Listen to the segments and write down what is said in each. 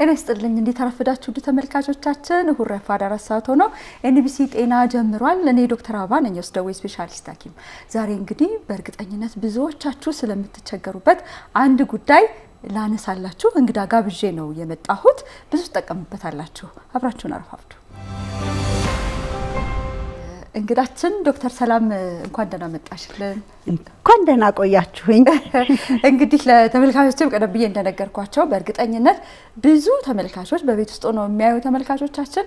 ጤና ይስጥልኝ። እንዴት አረፈዳችሁ ውድ ተመልካቾቻችን? እሁድ ረፋድ 4 ሰዓት ሆኖ ኤንቢሲ ጤና ጀምሯል። እኔ ዶክተር አበባ ነኝ፣ የውስጥ ደዌ ስፔሻሊስት ሐኪም። ዛሬ እንግዲህ በእርግጠኝነት ብዙዎቻችሁ ስለምትቸገሩበት አንድ ጉዳይ ላነሳላችሁ እንግዳ ጋብዤ ነው የመጣሁት። ብዙ ትጠቀሙበታላችሁ። አብራችሁን አረፋፍዱ። እንግዳችን ዶክተር ሰላም፣ እንኳን ደህና መጣሽልን። እንኳን ደህና ቆያችሁኝ። እንግዲህ ለተመልካቾችም ቀደም ብዬ እንደነገርኳቸው በእርግጠኝነት ብዙ ተመልካቾች፣ በቤት ውስጥ ሆነው የሚያዩ ተመልካቾቻችን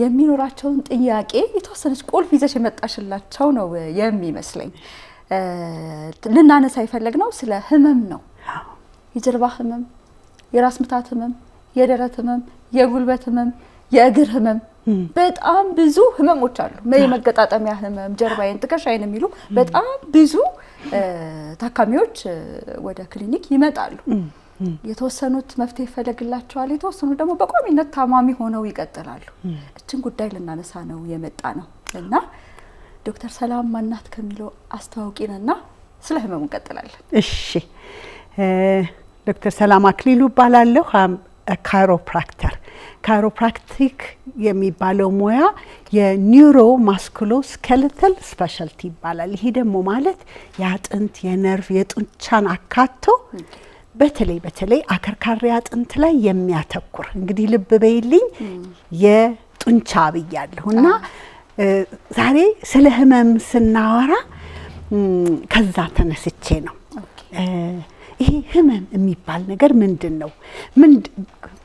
የሚኖራቸውን ጥያቄ የተወሰነች ቁልፍ ይዘሽ የመጣሽላቸው ነው የሚመስለኝ። ልናነሳ የፈለግነው ስለ ህመም ነው። የጀርባ ህመም፣ የራስ ምታት ህመም፣ የደረት ህመም፣ የጉልበት ህመም፣ የእግር ህመም፣ በጣም ብዙ ህመሞች አሉ። የመገጣጠሚያ ህመም፣ ጀርባዬን፣ ትከሻዬን የሚሉ በጣም ብዙ ታካሚዎች ወደ ክሊኒክ ይመጣሉ። የተወሰኑት መፍትሄ ይፈለግላቸዋል፣ የተወሰኑት ደግሞ በቋሚነት ታማሚ ሆነው ይቀጥላሉ። እችን ጉዳይ ልናነሳ ነው የመጣነው እና ዶክተር ሰላም ማናት ከሚለው አስተዋውቂንና ስለ ህመሙ እንቀጥላለን። እሺ፣ ዶክተር ሰላም አክሊሉ እባላለሁ። Chiropractor። Chiropractic የሚባለው ሙያ የ neuromusculoskeletal specialty ይባላል። ይሄ ደግሞ ማለት የአጥንት፣ የነርቭ፣ የጡንቻን አካቶ በተለይ በተለይ አከርካሪ አጥንት ላይ የሚያተኩር። እንግዲህ ልብ በይልኝ፣ የጡንቻ ብያለሁ እና ዛሬ ስለ ህመም ስናወራ ከዛ ተነስቼ ነው። ይሄ ህመም የሚባል ነገር ምንድን ነው?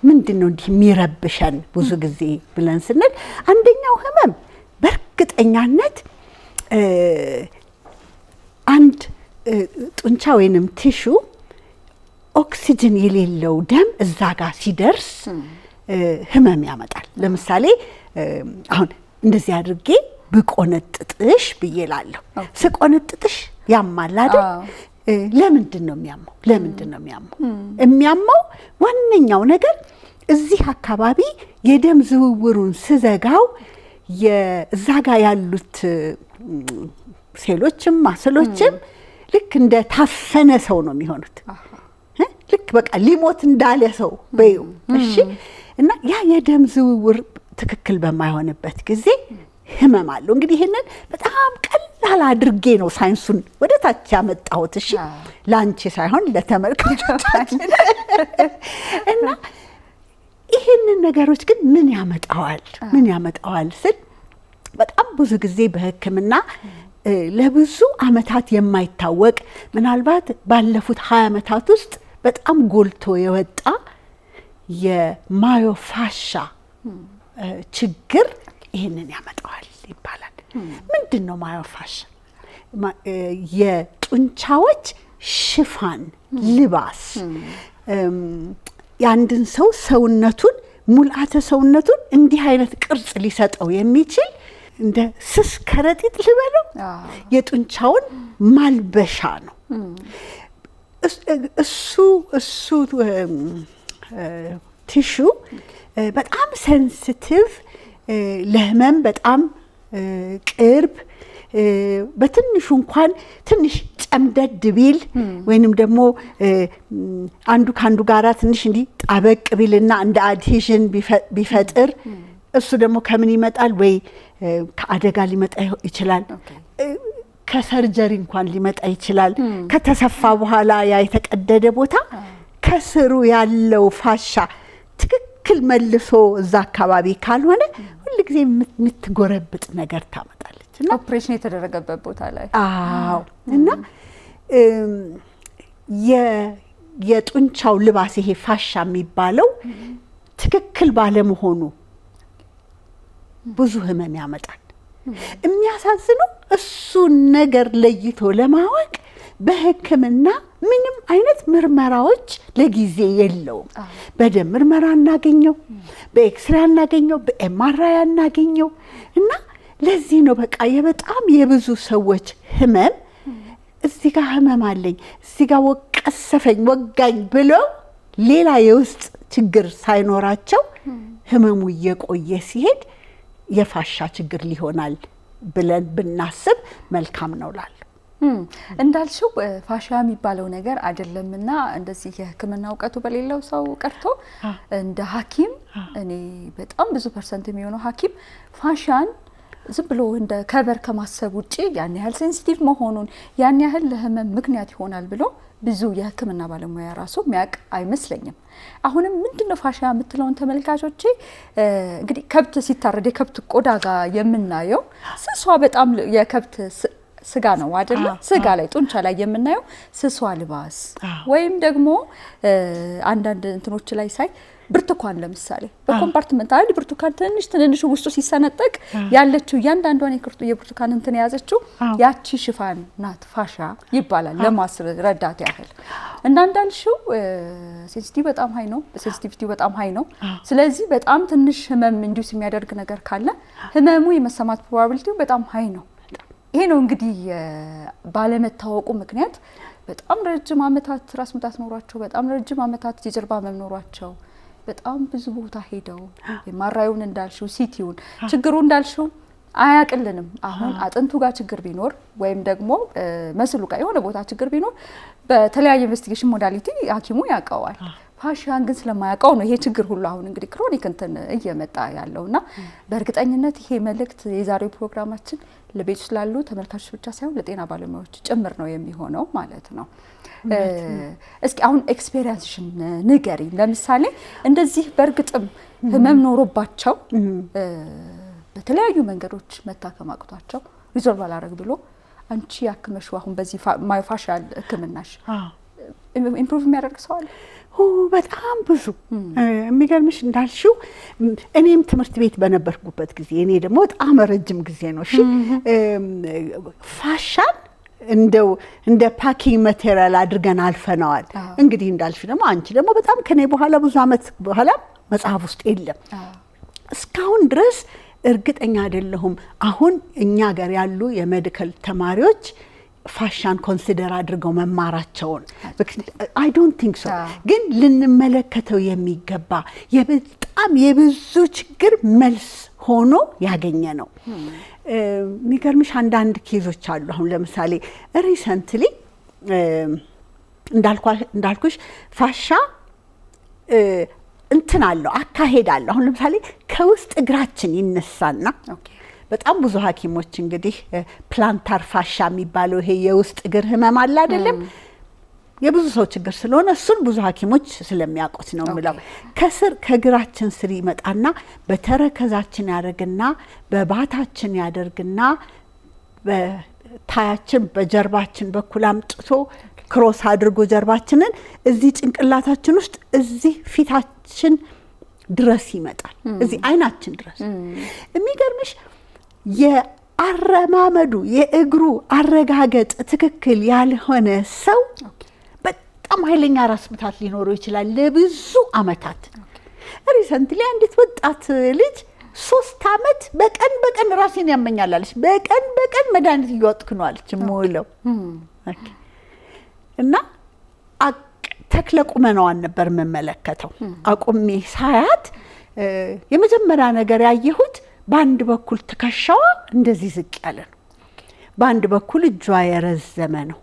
ምንድን ነው እንዲህ የሚረብሸን ብዙ ጊዜ ብለን ስንል አንደኛው ህመም በእርግጠኛነት አንድ ጡንቻ ወይንም tissue ኦክሲጅን የሌለው ደም እዛ ጋር ሲደርስ ህመም ያመጣል። ለምሳሌ አሁን እንደዚህ አድርጌ ብቆነጥጥሽ ብዬ እላለሁ። ስቆነጥጥሽ ያማል አይደል? ለምንድን ነው የሚያመው? ለምንድን ነው የሚያመው? የሚያመው ዋነኛው ነገር እዚህ አካባቢ የደም ዝውውሩን ስዘጋው እዛ ጋ ያሉት ሴሎችም muscle ኦችም ልክ እንደ ታፈነ ሰው ነው የሚሆኑት። ልክ በቃ ሊሞት እንዳለ ሰው በይው። እሺ፣ እና ያ የደም ዝውውር ትክክል በማይሆንበት ጊዜ ህመም አለው። እንግዲህ ይህንን በጣም ቀላል አድርጌ ነው ሳይንሱን ወደ ታች ያመጣሁት። እሺ፣ ለአንቺ ሳይሆን ለተመልካቾቻችን። እና ይህንን ነገሮች ግን ምን ያመጣዋል? ምን ያመጣዋል ስል በጣም ብዙ ጊዜ በሕክምና ለብዙ አመታት የማይታወቅ፣ ምናልባት ባለፉት 20 ዓመታት ውስጥ በጣም ጎልቶ የወጣ የ myofascia ችግር ይህንን ያመጣዋል ይባላል። ምንድን ነው myofascia? የጡንቻዎች ሽፋን ልባስ፣ የአንድን ሰው ሰውነቱን፣ ሙልአተ ሰውነቱን እንዲህ አይነት ቅርጽ ሊሰጠው የሚችል እንደ ስስ ከረጢት ልበለው፣ የጡንቻውን ማልበሻ ነው። እሱ tissue በጣም sensitive፣ ለህመም በጣም ቅርብ፣ በትንሹ እንኳን ትንሽ ጨምደድ ቢል ወይንም ደግሞ አንዱ ከአንዱ ጋራ ትንሽ እንዲህ ጣበቅ ቢልና እንደ adhesion ቢፈጥር፣ እሱ ደግሞ ከምን ይመጣል? ወይ ከአደጋ ሊመጣ ይችላል። ከ surgery እንኳን ሊመጣ ይችላል። ከተሰፋ በኋላ ያ የተቀደደ ቦታ ከስሩ ያለው fascia ትክክል መልሶ እዛ አካባቢ ካልሆነ ሁልጊዜ የምትጎረብጥ ነገር ታመጣለች። እና ኦፕሬሽን የተደረገበት ቦታ ላይ። አዎ፣ እና የጡንቻው ልባስ ይሄ fascia የሚባለው ትክክል ባለመሆኑ ብዙ ህመም ያመጣል። የሚያሳዝነው እሱን ነገር ለይቶ ለማወቅ በሕክምና ምንም አይነት ምርመራዎች ለጊዜ የለውም። በደም ምርመራ አናገኘው፣ በኤክስሬ አናገኘው፣ በ MRI አናገኘው። እና ለዚህ ነው በቃ የበጣም የብዙ ሰዎች ህመም እዚህ ጋር ህመም አለኝ፣ እዚህ ጋር ቀሰፈኝ፣ ወጋኝ ብለው ሌላ የውስጥ ችግር ሳይኖራቸው ህመሙ እየቆየ ሲሄድ የ fascia ችግር ሊሆናል ብለን ብናስብ መልካም ነው እላለሁ። እንዳልሽው fascia የሚባለው ነገር አይደለምና እንደዚህ የሕክምና እውቀቱ በሌለው ሰው ቀርቶ እንደ ሐኪም እኔ በጣም ብዙ percent የሚሆነው ሐኪም fascia ን ዝም ብሎ እንደ cover ከማሰብ ውጭ ያን ያህል sensitive መሆኑን፣ ያን ያህል ለህመም ምክንያት ይሆናል ብሎ ብዙ የሕክምና ባለሙያ ራሱ የሚያውቅ አይመስለኝም። አሁንም ምንድነው fascia የምትለውን ተመልካቾቼ፣ እንግዲህ ከብት ሲታረድ የከብት ቆዳ ጋር የምናየው ስሷ በጣም የከብት ስጋ ነው አይደለ? ስጋ ላይ፣ ጡንቻ ላይ የምናየው ስሷ ልባስ ወይም ደግሞ አንዳንድ እንትኖች ላይ ሳይ ብርቱካን ለምሳሌ በ compartment አይደል? ብርቱካን ትንሽ ትንንሽ ውስጡ ሲሰነጠቅ ያለችው እያንዳንዷን የብርቱካን እንትን የያዘችው ያቺ ሽፋን ናት fascia ይባላል። ለማስረዳት ያህል እና እንዳልሽው sensitive በጣም high ነው፣ sensitivity ው በጣም high ነው። ስለዚህ በጣም ትንሽ ህመም induce የሚያደርግ ነገር ካለ ህመሙ የመሰማት probability ው በጣም high ነው። ይሄ ነው እንግዲህ ባለመታወቁ ምክንያት በጣም ረጅም ዓመታት ራስ ምታት ኖሯቸው፣ በጣም ረጅም ዓመታት የጀርባ ህመም ኖሯቸው፣ በጣም ብዙ ቦታ ሄደው MRI ውን እንዳልሽው CT ውን ችግሩ እንዳልሽው አያቅልንም። አሁን አጥንቱ ጋር ችግር ቢኖር ወይም ደግሞ muscle ኡ ጋር የሆነ ቦታ ችግር ቢኖር በተለያየ investigation modality ሐኪሙ ያውቀዋል። Fascia ን ግን ስለማያውቀው ነው ይሄ ችግር ሁሉ አሁን እንግዲህ chronic እንትን እየመጣ ያለው። እና በእርግጠኝነት ይሄ መልእክት የዛሬው ፕሮግራማችን ለቤት ውስጥ ላሉ ተመልካቾች ብቻ ሳይሆን ለጤና ባለሙያዎች ጭምር ነው የሚሆነው ማለት ነው። እስኪ አሁን experience ሽን ንገሪ። ለምሳሌ እንደዚህ በእርግጥም ህመም ኖሮባቸው በተለያዩ መንገዶች መታከም አቅቷቸው resolve አላረግ ብሎ አንቺ ያክመሽው አሁን በዚህ myofascial ህክምናሽ improve የሚያደርግ ሰው አለ? በጣም ብዙ። የሚገርምሽ እንዳልሽው እኔም ትምህርት ቤት በነበርኩበት ጊዜ፣ እኔ ደግሞ በጣም ረጅም ጊዜ ነው፣ እሺ፣ fascia ን እንደው እንደ packing material አድርገን አልፈነዋል። እንግዲህ እንዳልሽ ደግሞ አንቺ ደግሞ በጣም ከኔ በኋላ፣ ብዙ አመት በኋላ መጽሐፍ ውስጥ የለም። እስካሁን ድረስ እርግጠኛ አይደለሁም። አሁን እኛ ጋር ያሉ የ medical ተማሪዎች fascia ን consider አድርገው መማራቸውን I don't think so። ግን ልንመለከተው የሚገባ በጣም የብዙ ችግር መልስ ሆኖ ያገኘ ነው። የሚገርምሽ አንዳንድ case ኦች አሉ። አሁን ለምሳሌ recently እንዳልኩሽ fascia እንትን አለው፣ አካሄድ አለው። አሁን ለምሳሌ ከውስጥ እግራችን ይነሳና በጣም ብዙ ሐኪሞች እንግዲህ plantar fascia የሚባለው ይሄ የውስጥ እግር ህመም አለ አይደለም? የብዙ ሰው ችግር ስለሆነ እሱን ብዙ ሐኪሞች ስለሚያውቁት ነው የምለው። ከስር ከእግራችን ስር ይመጣና በተረከዛችን ያደርግና በባታችን ያደርግና በ thigh ኣችን በጀርባችን በኩል አምጥቶ cross አድርጎ ጀርባችንን እዚህ ጭንቅላታችን ውስጥ እዚህ ፊታችን ድረስ ይመጣል፣ እዚህ አይናችን ድረስ። የሚገርምሽ የአረማመዱ የእግሩ አረጋገጥ ትክክል ያልሆነ ሰው በጣም ኃይለኛ ራስ ምታት ሊኖረው ይችላል ለብዙ አመታት። Recently አንዲት ወጣት ልጅ 3 አመት በቀን በቀን ራሴን ያመኛል አለች። በቀን በቀን መድኃኒት እየዋጥኩ ነው አለች የምውለው። እና ተክለ ቁመናዋን ነበር የምመለከተው። አቁሜ ሳያት የመጀመሪያ ነገር ያየሁት በአንድ በኩል ትከሻዋ እንደዚህ ዝቅ ያለ ነው፣ በአንድ በኩል እጇ የረዘመ ነው።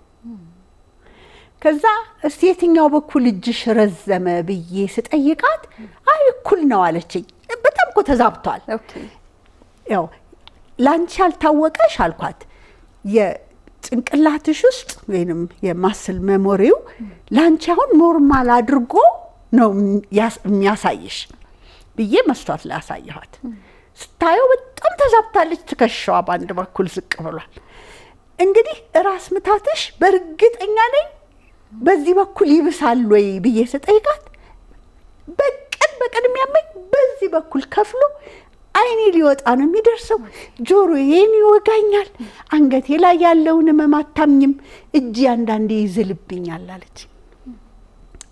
ከዛ እስቲ የትኛው በኩል እጅሽ ረዘመ ብዬ ስጠይቃት አይ እኩል ነው አለችኝ። በጣም እኮ ተዛብቷል። ያው ለአንቺ ያልታወቀሽ አልኳት፣ የጭንቅላትሽ ውስጥ ወይንም የ muscle memory ው ለአንቺ አሁን normal አድርጎ ነው የሚያሳይሽ ብዬ መስታወት ላይ አሳየኋት። ስታየው በጣም ተዛብታለች። ትከሻዋ በአንድ በኩል ዝቅ ብሏል። እንግዲህ ራስ ምታትሽ በእርግጠኛ ነኝ በዚህ በኩል ይብሳል ወይ ብዬ ስጠይቃት በቀን በቀን የሚያመኝ በዚህ በኩል ከፍሎ አይኔ ሊወጣ ነው የሚደርሰው፣ ጆሮዬን ይወጋኛል፣ አንገቴ ላይ ያለውን ህመም አታምኝም፣ እጅ አንዳንዴ ይዝልብኛል አለች።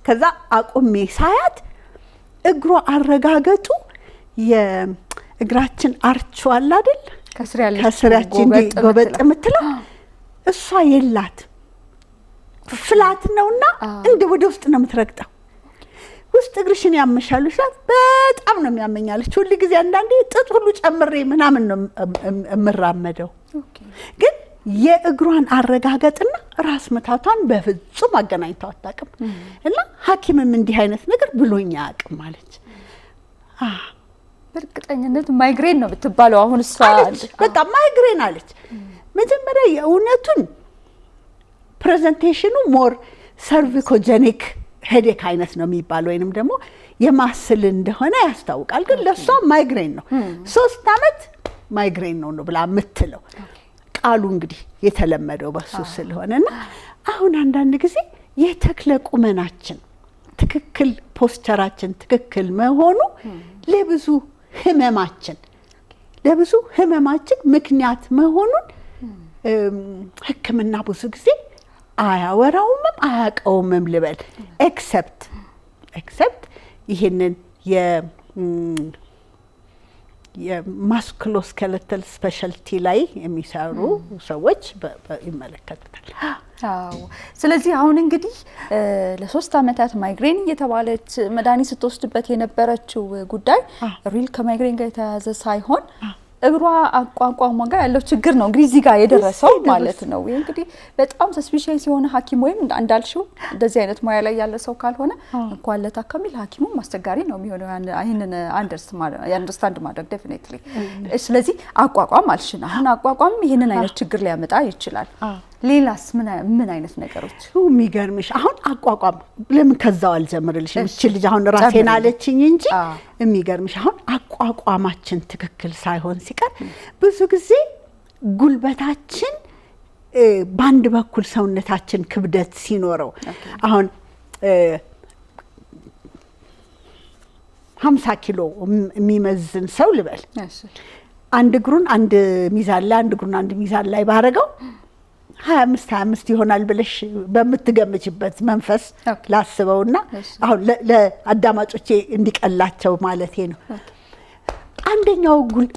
ከዛ አቁሜ ሳያት እግሯ አረጋገጡ የእግራችን arch አለ አይደል? ከስር ያችን ጎበጥ የምትለው እሷ የላት፣ flat ነውና እንደ ወደ ውስጥ ነው የምትረግጠው። ውስጥ እግርሽን ያመሻሉ ስላት በጣም ነው የሚያመኛለች። ሁል ጊዜ አንዳንዴ ጥጥ ሁሉ ጨምሬ ምናምን ነው የምራመደው። ግን የእግሯን አረጋገጥና ራስ ምታቷን በፍጹም አገናኝተው አታውቅም። እና ሐኪምም እንዲህ አይነት ነገር ብሎኝ አያውቅም አለች። በእርግጠኝነት ማይግሬን ነው የምትባለው አሁን እሷ አለች። በቃ ማይግሬን አለች። መጀመሪያ የእውነቱን presentation ኑ more cervicogenic headache አይነት ነው የሚባል ወይንም ደግሞ የ muscle እንደሆነ ያስታውቃል። ግን ለእሷ ማይግሬን ነው፣ 3 ዓመት ማይግሬን ነው ነው ብላ የምትለው፣ ቃሉ እንግዲህ የተለመደው በሱ ስለሆነ። እና አሁን አንዳንድ ጊዜ የተክለ ቁመናችን ትክክል፣ posture ኣችን ትክክል መሆኑ ለብዙ ህመማችን ምክንያት መሆኑን ሕክምና ብዙ ጊዜ አያወራውምም አያውቀውምም ልበል። Except ይህንን የ musculoskeletal specialty ላይ የሚሰሩ ሰዎች ይመለከቱታል። አዎ። ስለዚህ አሁን እንግዲህ ለ3 ዓመታት ማይግሬን እየተባለች መድኃኒት ስትወስድበት የነበረችው ጉዳይ real ከ migraine ጋር የተያያዘ ሳይሆን እግሯ አቋቋሟ ጋር ያለው ችግር ነው እንግዲህ እዚህ ጋር የደረሰው ማለት ነው። ይህ እንግዲህ በጣም suspicious የሆነ ሐኪም ወይም እንዳልሽው እንደዚህ አይነት ሙያ ላይ ያለ ሰው ካልሆነ እንኳን ለታካሚ ለሐኪሙም አስቸጋሪ ነው የሚሆነው ይህንን understand ማድረግ definitely። ስለዚህ አቋቋም አልሽን። አሁን አቋቋም ይህንን አይነት ችግር ሊያመጣ ይችላል። ሌላስ ምን አይነት ነገሮች? የሚገርምሽ አሁን አቋቋም ለምን ከዛው አልጀምርልሽም? እቺ ልጅ አሁን ራሴን አለችኝ እንጂ የሚገርምሽ አሁን አቋቋማችን ትክክል ሳይሆን ሲቀር ብዙ ጊዜ ጉልበታችን በአንድ በኩል ሰውነታችን ክብደት ሲኖረው፣ አሁን 50 ኪሎ የሚመዝን ሰው ልበል፣ አንድ እግሩን አንድ ሚዛን ላይ፣ አንድ እግሩን አንድ ሚዛን ላይ ባረገው 25 25 ይሆናል ብለሽ በምትገምችበት መንፈስ ላስበውና አሁን ለአዳማጮቼ እንዲቀላቸው ማለቴ ነው።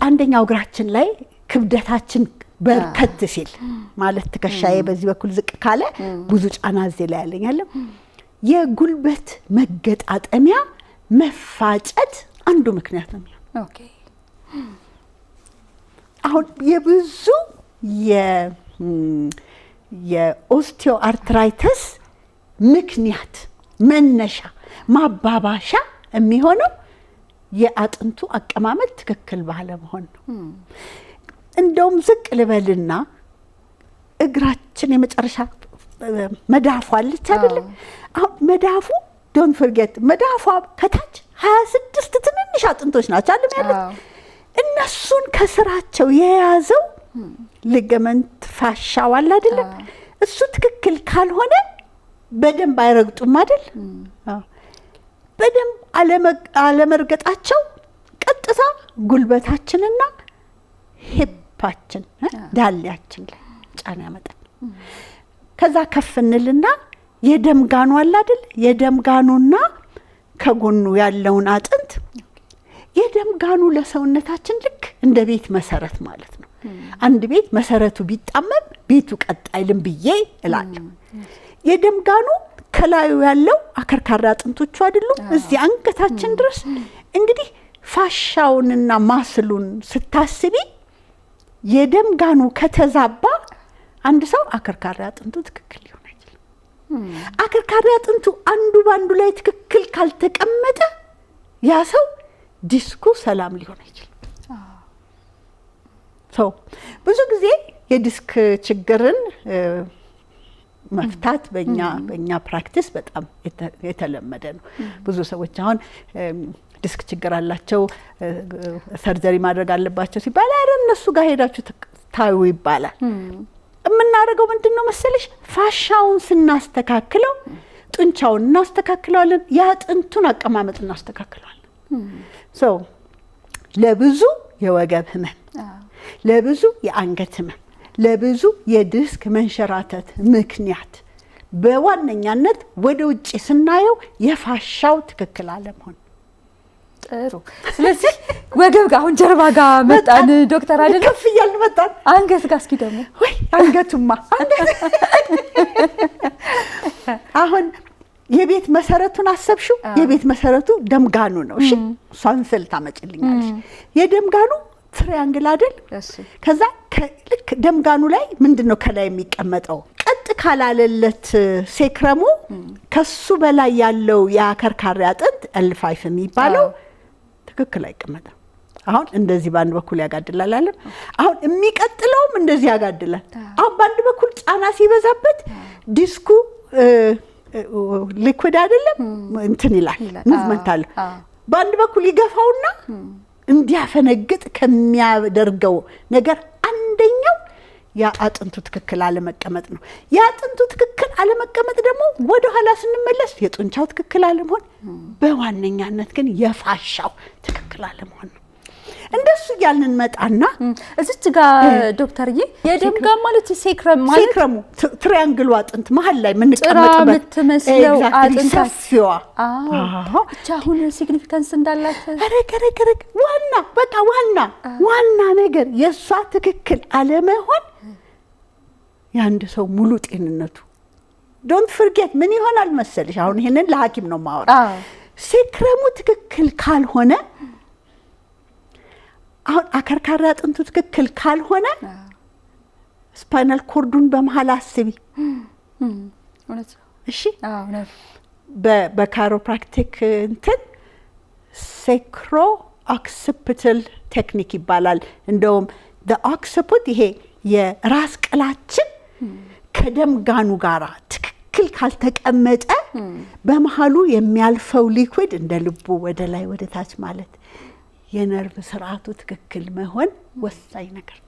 አንደኛው እግራችን ላይ ክብደታችን በርከት ሲል፣ ማለት ትከሻዬ በዚህ በኩል ዝቅ ካለ ብዙ ጫና እዚህ ላይ ያለኝ አለ። የጉልበት መገጣጠሚያ መፋጨት አንዱ ምክንያት ነው የሚሆነው። አሁን የብዙ የ osteoarthritis ምክንያት፣ መነሻ፣ ማባባሻ የሚሆነው የአጥንቱ አቀማመጥ ትክክል ባለመሆን ነው። እንደውም ዝቅ ልበልና እግራችን የመጨረሻ መዳፏ አለች አይደለም? አሁን መዳፉ፣ don't forget፣ መዳፏ ከታች 26 ትንንሽ አጥንቶች ናቸው አለም ያሉት። እነሱን ከስራቸው የያዘው ligament fascia ው አለ አይደለም? እሱ ትክክል ካልሆነ በደንብ አይረግጡም አይደል? በደንብ አለመርገጣቸው ቀጥታ ጉልበታችንና hip ኣችን፣ ዳሌያችን ላይ ጫና ያመጣል። ከዛ ከፍ እንልና የደም ጋኑ አለ አይደል? የደም ጋኑና ከጎኑ ያለውን አጥንት፣ የደም ጋኑ ለሰውነታችን ልክ እንደ ቤት መሰረት ማለት ነው። አንድ ቤት መሰረቱ ቢጣመም ቤቱ ቀጥ አይልም ብዬ እላለሁ። የደም ጋኑ ከላዩ ያለው አከርካሪ አጥንቶቹ አይደሉም? እዚህ አንገታችን ድረስ እንግዲህ fascia ውንና muscle ኡን ስታስቢ የደም ጋኑ ከተዛባ አንድ ሰው አከርካሪ አጥንቱ ትክክል ሊሆን አይችልም። አከርካሪ አጥንቱ አንዱ በአንዱ ላይ ትክክል ካልተቀመጠ ያ ሰው ዲስኩ ሰላም ሊሆን አይችልም። So ብዙ ጊዜ የዲስክ ችግርን መፍታት በእኛ practice በጣም የተለመደ ነው። ብዙ ሰዎች አሁን ዲስክ ችግር አላቸው፣ surgery ማድረግ አለባቸው ሲባል ኧረ እነሱ ጋር ሄዳችሁ ታዩ ይባላል። የምናደርገው ምንድን ነው መሰለሽ? Fascia ውን ስናስተካክለው ጡንቻውን እናስተካክለዋለን፣ የአጥንቱን አቀማመጥ እናስተካክለዋለን። So ለብዙ የወገብ ህመም፣ ለብዙ የአንገት ህመም፣ ለብዙ የዲስክ መንሸራተት ምክንያት በዋነኛነት ወደ ውጭ ስናየው የ fascia ው ትክክል አለመሆን። ጥሩ። ስለዚህ ወገብ ጋር፣ አሁን ጀርባ ጋር መጣን ዶክተር አይደለም? ከፍ እያልን መጣን። አንገት ጋር እስኪ ደግሞ። ወይ አንገቱማ! አሁን የቤት መሰረቱን አሰብሽው? የቤት መሰረቱ ደምጋኑ ነው። እሺ፣ እሷን ስል ታመጭልኛለሽ። የደምጋኑ Triangle አይደል? ከዛ ልክ ደምጋኑ ላይ ምንድን ነው ከላይ የሚቀመጠው ቀጥ ካላለለት sacrum ኡ ከሱ በላይ ያለው የአከርካሪ አጥንት L5 የሚባለው ትክክል አይቀመጥም። አሁን እንደዚህ በአንድ በኩል ያጋድላል አለ። አሁን የሚቀጥለውም እንደዚህ ያጋድላል። አሁን በአንድ በኩል ጫና ሲበዛበት ዲስኩ liquid አይደለም እንትን ይላል፣ movement አለው። በአንድ በኩል ይገፋውና እንዲያፈነግጥ ከሚያደርገው ነገር አንደኛው የአጥንቱ ትክክል አለመቀመጥ ነው። የአጥንቱ ትክክል አለመቀመጥ ደግሞ ወደ ኋላ ስንመለስ የጡንቻው ትክክል አለመሆን፣ በዋነኛነት ግን የፋሻው ትክክል አለመሆን ነው። እንደሱ እያልን እንመጣና እዚች ጋር ዶክተርዬ የደም ጋር ማለት sacrum ማለት sacrum ኡ triangle ኡ አጥንት መሀል ላይ የምንቀመጥበት የምትመስለው አጥንት ሰፊዋ። አዎ፣ ብቻ አሁን significance እንዳላት ረግ ረግ ረግ ዋና በቃ ዋና ዋና ነገር የእሷ ትክክል አለመሆን የአንድ ሰው ሙሉ ጤንነቱ፣ don't forget፣ ምን ይሆናል መሰልሽ? አሁን ይሄንን ለሐኪም ነው የማወራው። Sacrum ኡ ትክክል ካልሆነ፣ አሁን አከርካሪ አጥንቱ ትክክል ካልሆነ spinal cord ኡን በመሀል አስቢ። እሺ፣ በ chiropractic እንትን sacro occipital technique ይባላል። እንደውም occiput ይሄ የራስ ቅላችን ከደም ጋኑ ጋራ ትክክል ካልተቀመጠ በመሀሉ የሚያልፈው liquid እንደ ልቡ ወደ ላይ ወደ ታች ማለት የነርቭ ስርዓቱ ትክክል መሆን ወሳኝ ነገር።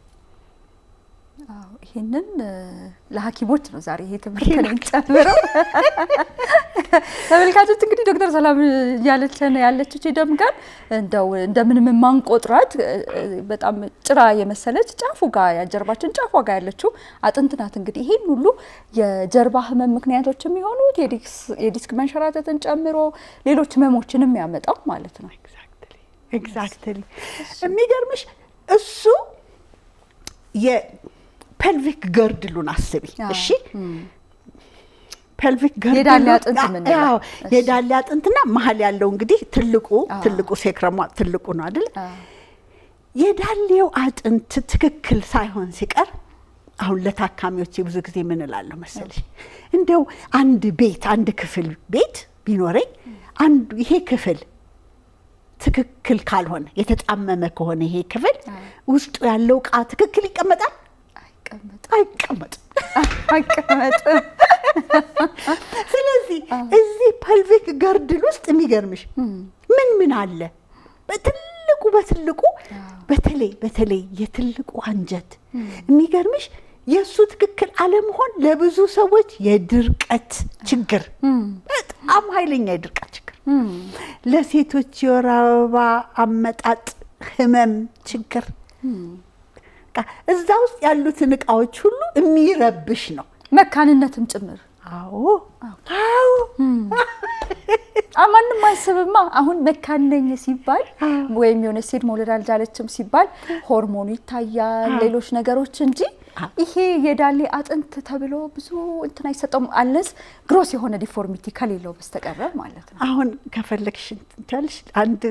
ይሄንን ለሐኪሞች ነው ዛሬ ይሄ ትምህርት ጨምረው። ተመልካቾች፣ እንግዲህ ዶክተር ሰላም እያለችን ያለችው የደም ጋር እንደው እንደምንም የማንቆጥራት በጣም ጭራ የመሰለች ጫፉ ጋር የጀርባችን ጫፏ ጋር ያለችው አጥንት ናት። እንግዲህ ይሄን ሁሉ የጀርባ ህመም ምክንያቶች የሚሆኑት የዲስክ መንሸራተትን ጨምሮ ሌሎች ህመሞችንም ያመጣው ማለት ነው። Exactly። የሚገርምሽ እሱ የ pelvic girdle ኡን አስቢ። እሺ፣ pelvic girdle ኡ የዳሌ አጥንት የምንለው። የዳሌ አጥንትና መሀል ያለው እንግዲህ ትልቁ sacrum ኧ ትልቁ ነው አይደል? የዳሌው አጥንት ትክክል ሳይሆን ሲቀር አሁን ለታካሚዎች ብዙ ጊዜ ምን እላለሁ መሰለሽ? እንደው አንድ ቤት፣ አንድ ክፍል ቤት ቢኖረኝ አንዱ ይሄ ክፍል ትክክል ካልሆነ፣ የተጣመመ ከሆነ ይሄ ክፍል ውስጡ ያለው እቃ ትክክል ይቀመጣል? አይቀመጥም። አይቀመጥም። ስለዚህ እዚህ pelvic girdle ውስጥ የሚገርምሽ ምን ምን አለ? በትልቁ በተለይ የትልቁ አንጀት፣ የሚገርምሽ የእሱ ትክክል አለመሆን ለብዙ ሰዎች የድርቀት ችግር፣ በጣም ኃይለኛ የድርቀት ችግር፣ ለሴቶች የወር አበባ አመጣጥ ህመም ችግር፣ እዛ ውስጥ ያሉትን እቃዎች ሁሉ የሚረብሽ ነው። መካንነትም ጭምር። አዎ። ማንም አያስብማ። አሁን መካን ነኝ ሲባል ወይም የሆነ ሴት መውለድ አልቻለችም ሲባል ሆርሞኑ ይታያል፣ ሌሎች ነገሮች እንጂ ይሄ የዳሌ አጥንት ተብሎ ብዙ እንትን አይሰጠውም፣ unless gross የሆነ deformity ከሌለው በስተቀረ ማለት ነው። አሁን ከፈለግሽ እንትን አንድ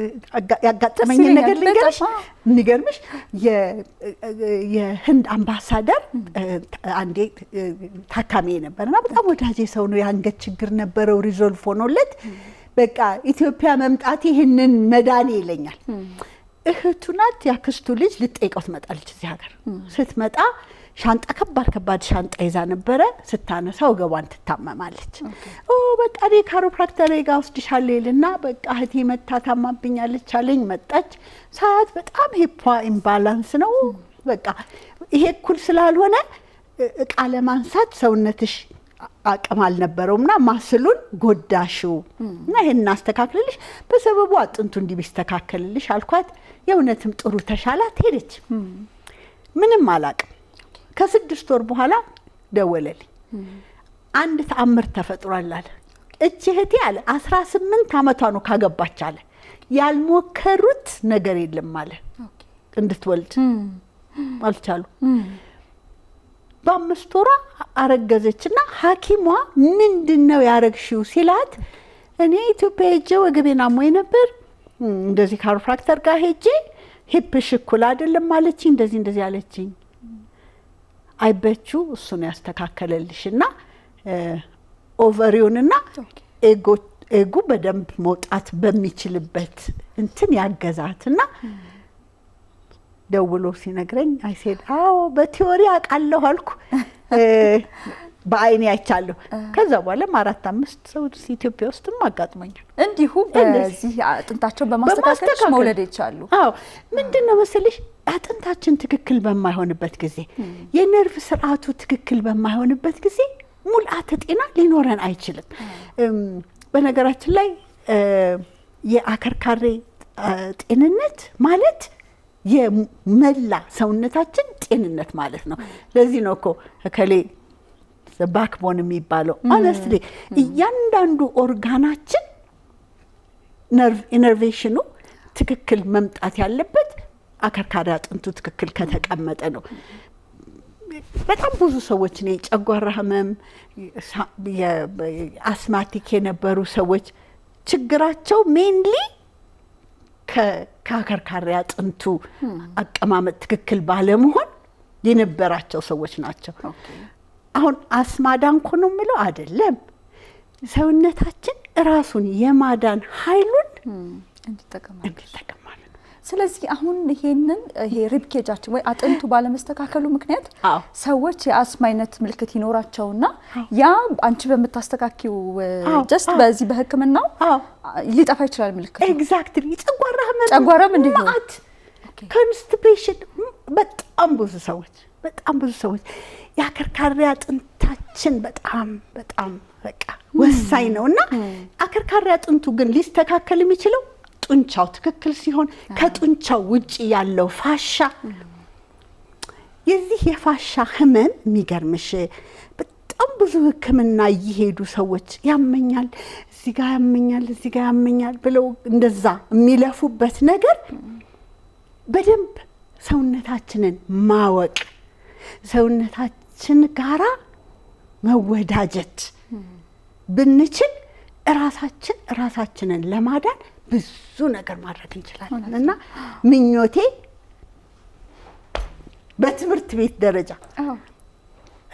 ያጋጠመኝን ነገር ልንገርሽ። የሚገርምሽ የህንድ አምባሳደር አንዴ ታካሚ ነበርና በጣም ወዳጄ ሰው ነው። የአንገት ችግር ነበረው፣ resolve ሆኖለት በቃ ኢትዮጵያ መምጣት ይህንን መዳኔ ይለኛል። እህቱ ናት፣ ያክስቱ ልጅ ልጠይቀው ትመጣለች። እዚህ ሀገር ስትመጣ ሻንጣ፣ ከባድ ከባድ ሻንጣ ይዛ ነበረ። ስታነሳ ወገቧን ትታመማለች። ኦ በቃ እኔ chiropractor ጋር ወስድሻለሁ ይልና በቃ እህቴ መታ ታማብኛለች አለኝ። መጣች፣ ሳያት በጣም hip ኧ imbalance ነው። በቃ ይሄ እኩል ስላልሆነ እቃ ለማንሳት ሰውነትሽ አቅም አልነበረውም እና muscle ኡን ጎዳሽው እና ይሄን እናስተካክልልሽ፣ በሰበቡ አጥንቱ እንዲህ ቢስተካከልልሽ አልኳት። የእውነትም ጥሩ ተሻላት፣ ሄደች። ምንም አላቅም። ከ6 ወር በኋላ ደወለልኝ። አንድ ተአምር ተፈጥሯል አለ። እቺ እህቴ አለ 18 ዓመቷ ነው ካገባች አለ፣ ያልሞከሩት ነገር የለም አለ፣ እንድትወልድ አልቻሉ። በ5 ወሯ አረገዘችና ሐኪሟ ምንድን ነው ያረግሽው ሲላት እኔ ኢትዮጵያ ሄጄ ወገቤን አሞኝ ነበር፣ እንደዚህ chiropractor ጋር ሄጄ Hip ሽ እኩል አይደለም አለችኝ። እንደዚህ እንደዚህ አለችኝ። አይበቹ እሱን ያስተካከለልሽ እና ovary ውንና egg ኡ በደንብ መውጣት በሚችልበት እንትን ያገዛት። እና ደውሎ ሲነግረኝ I said አዎ፣ በ theory አውቃለሁ አልኩ፣ በአይኔ አይቻለሁ። ከዛ በኋላም አራት አምስት ሰው ኢትዮጵያ ውስጥም አጋጥሞኛል። እንዲሁ በዚህ አጥንታቸውን በማስተካከል መውለድ ይቻሉ። አዎ፣ ምንድን ነው መሰለሽ፣ አጥንታችን ትክክል በማይሆንበት ጊዜ፣ የነርቭ ስርዓቱ ትክክል በማይሆንበት ጊዜ ሙልአተ ጤና ሊኖረን አይችልም። በነገራችን ላይ የአከርካሪ ጤንነት ማለት የመላ ሰውነታችን ጤንነት ማለት ነው። ለዚህ ነው እኮ እከሌ backbone የሚባለው። Honestly እያንዳንዱ organ ኣችን nerve innervation ኑ ትክክል መምጣት ያለበት አከርካሪ አጥንቱ ትክክል ከተቀመጠ ነው። በጣም ብዙ ሰዎች፣ እኔ ጨጓራ ህመም፣ asthmatic የነበሩ ሰዎች ችግራቸው mainly ከአከርካሪ አጥንቱ አቀማመጥ ትክክል ባለመሆን የነበራቸው ሰዎች ናቸው። አሁን አስማ ዳንኩ ነው የምለው አይደለም። ሰውነታችን ራሱን የማዳን ኃይሉን እንዲጠቀም እንዲጠቀም ማለት ነው። ስለዚህ አሁን ይሄንን ይሄ rib cage ኣችን ወይ አጥንቱ ባለመስተካከሉ ምክንያት ሰዎች የአስማ አይነት ምልክት ይኖራቸውና ያ አንቺ በምታስተካኪው just በዚህ በሕክምናው ሊጠፋ ይችላል ምልክቱ። Exactly። የጨጓራ ህመም ጨጓራም እንዲሁ። መዓት constipation፣ በጣም ብዙ ሰዎች የአከርካሪ አጥንታችን በጣም በጣም በቃ ወሳኝ ነው። እና አከርካሪ አጥንቱ ግን ሊስተካከል የሚችለው ጡንቻው ትክክል ሲሆን፣ ከጡንቻው ውጭ ያለው fascia፣ የዚህ የ fascia ህመም የሚገርምሽ በጣም ብዙ ሕክምና እየሄዱ ሰዎች ያመኛል፣ እዚህ ጋር ያመኛል፣ እዚህ ጋር ያመኛል ብለው እንደዛ የሚለፉበት ነገር፣ በደንብ ሰውነታችንን ማወቅ፣ ሰውነታችን ጋራ መወዳጀት ብንችል ራሳችን ራሳችንን ለማዳን ብዙ ነገር ማድረግ እንችላለን። እና ምኞቴ በትምህርት ቤት ደረጃ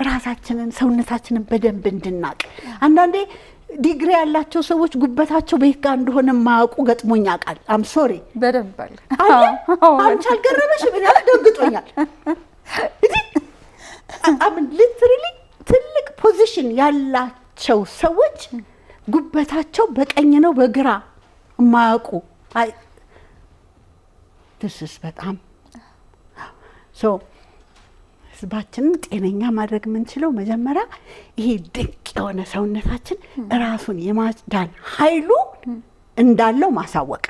ራሳችንን ሰውነታችንን በደንብ እንድናቅ። አንዳንዴ ዲግሪ ያላቸው ሰዎች ጉበታቸው ቤት ጋር እንደሆነ የማያውቁ ገጥሞኝ ያውቃል። I'm sorry። በደንብ አለ። አለ። አንቺ አልገረመሽም? እኔ ደንግጦኛል። I mean literally ትልቅ position ያላቸው ሰዎች ጉበታቸው በቀኝ ነው በግራ የማያውቁ። This is በጣም so ህዝባችንን ጤነኛ ማድረግ የምንችለው መጀመሪያ ይሄ ድንቅ የሆነ ሰውነታችን ራሱን የማዳን ኃይሉ እንዳለው ማሳወቅ፣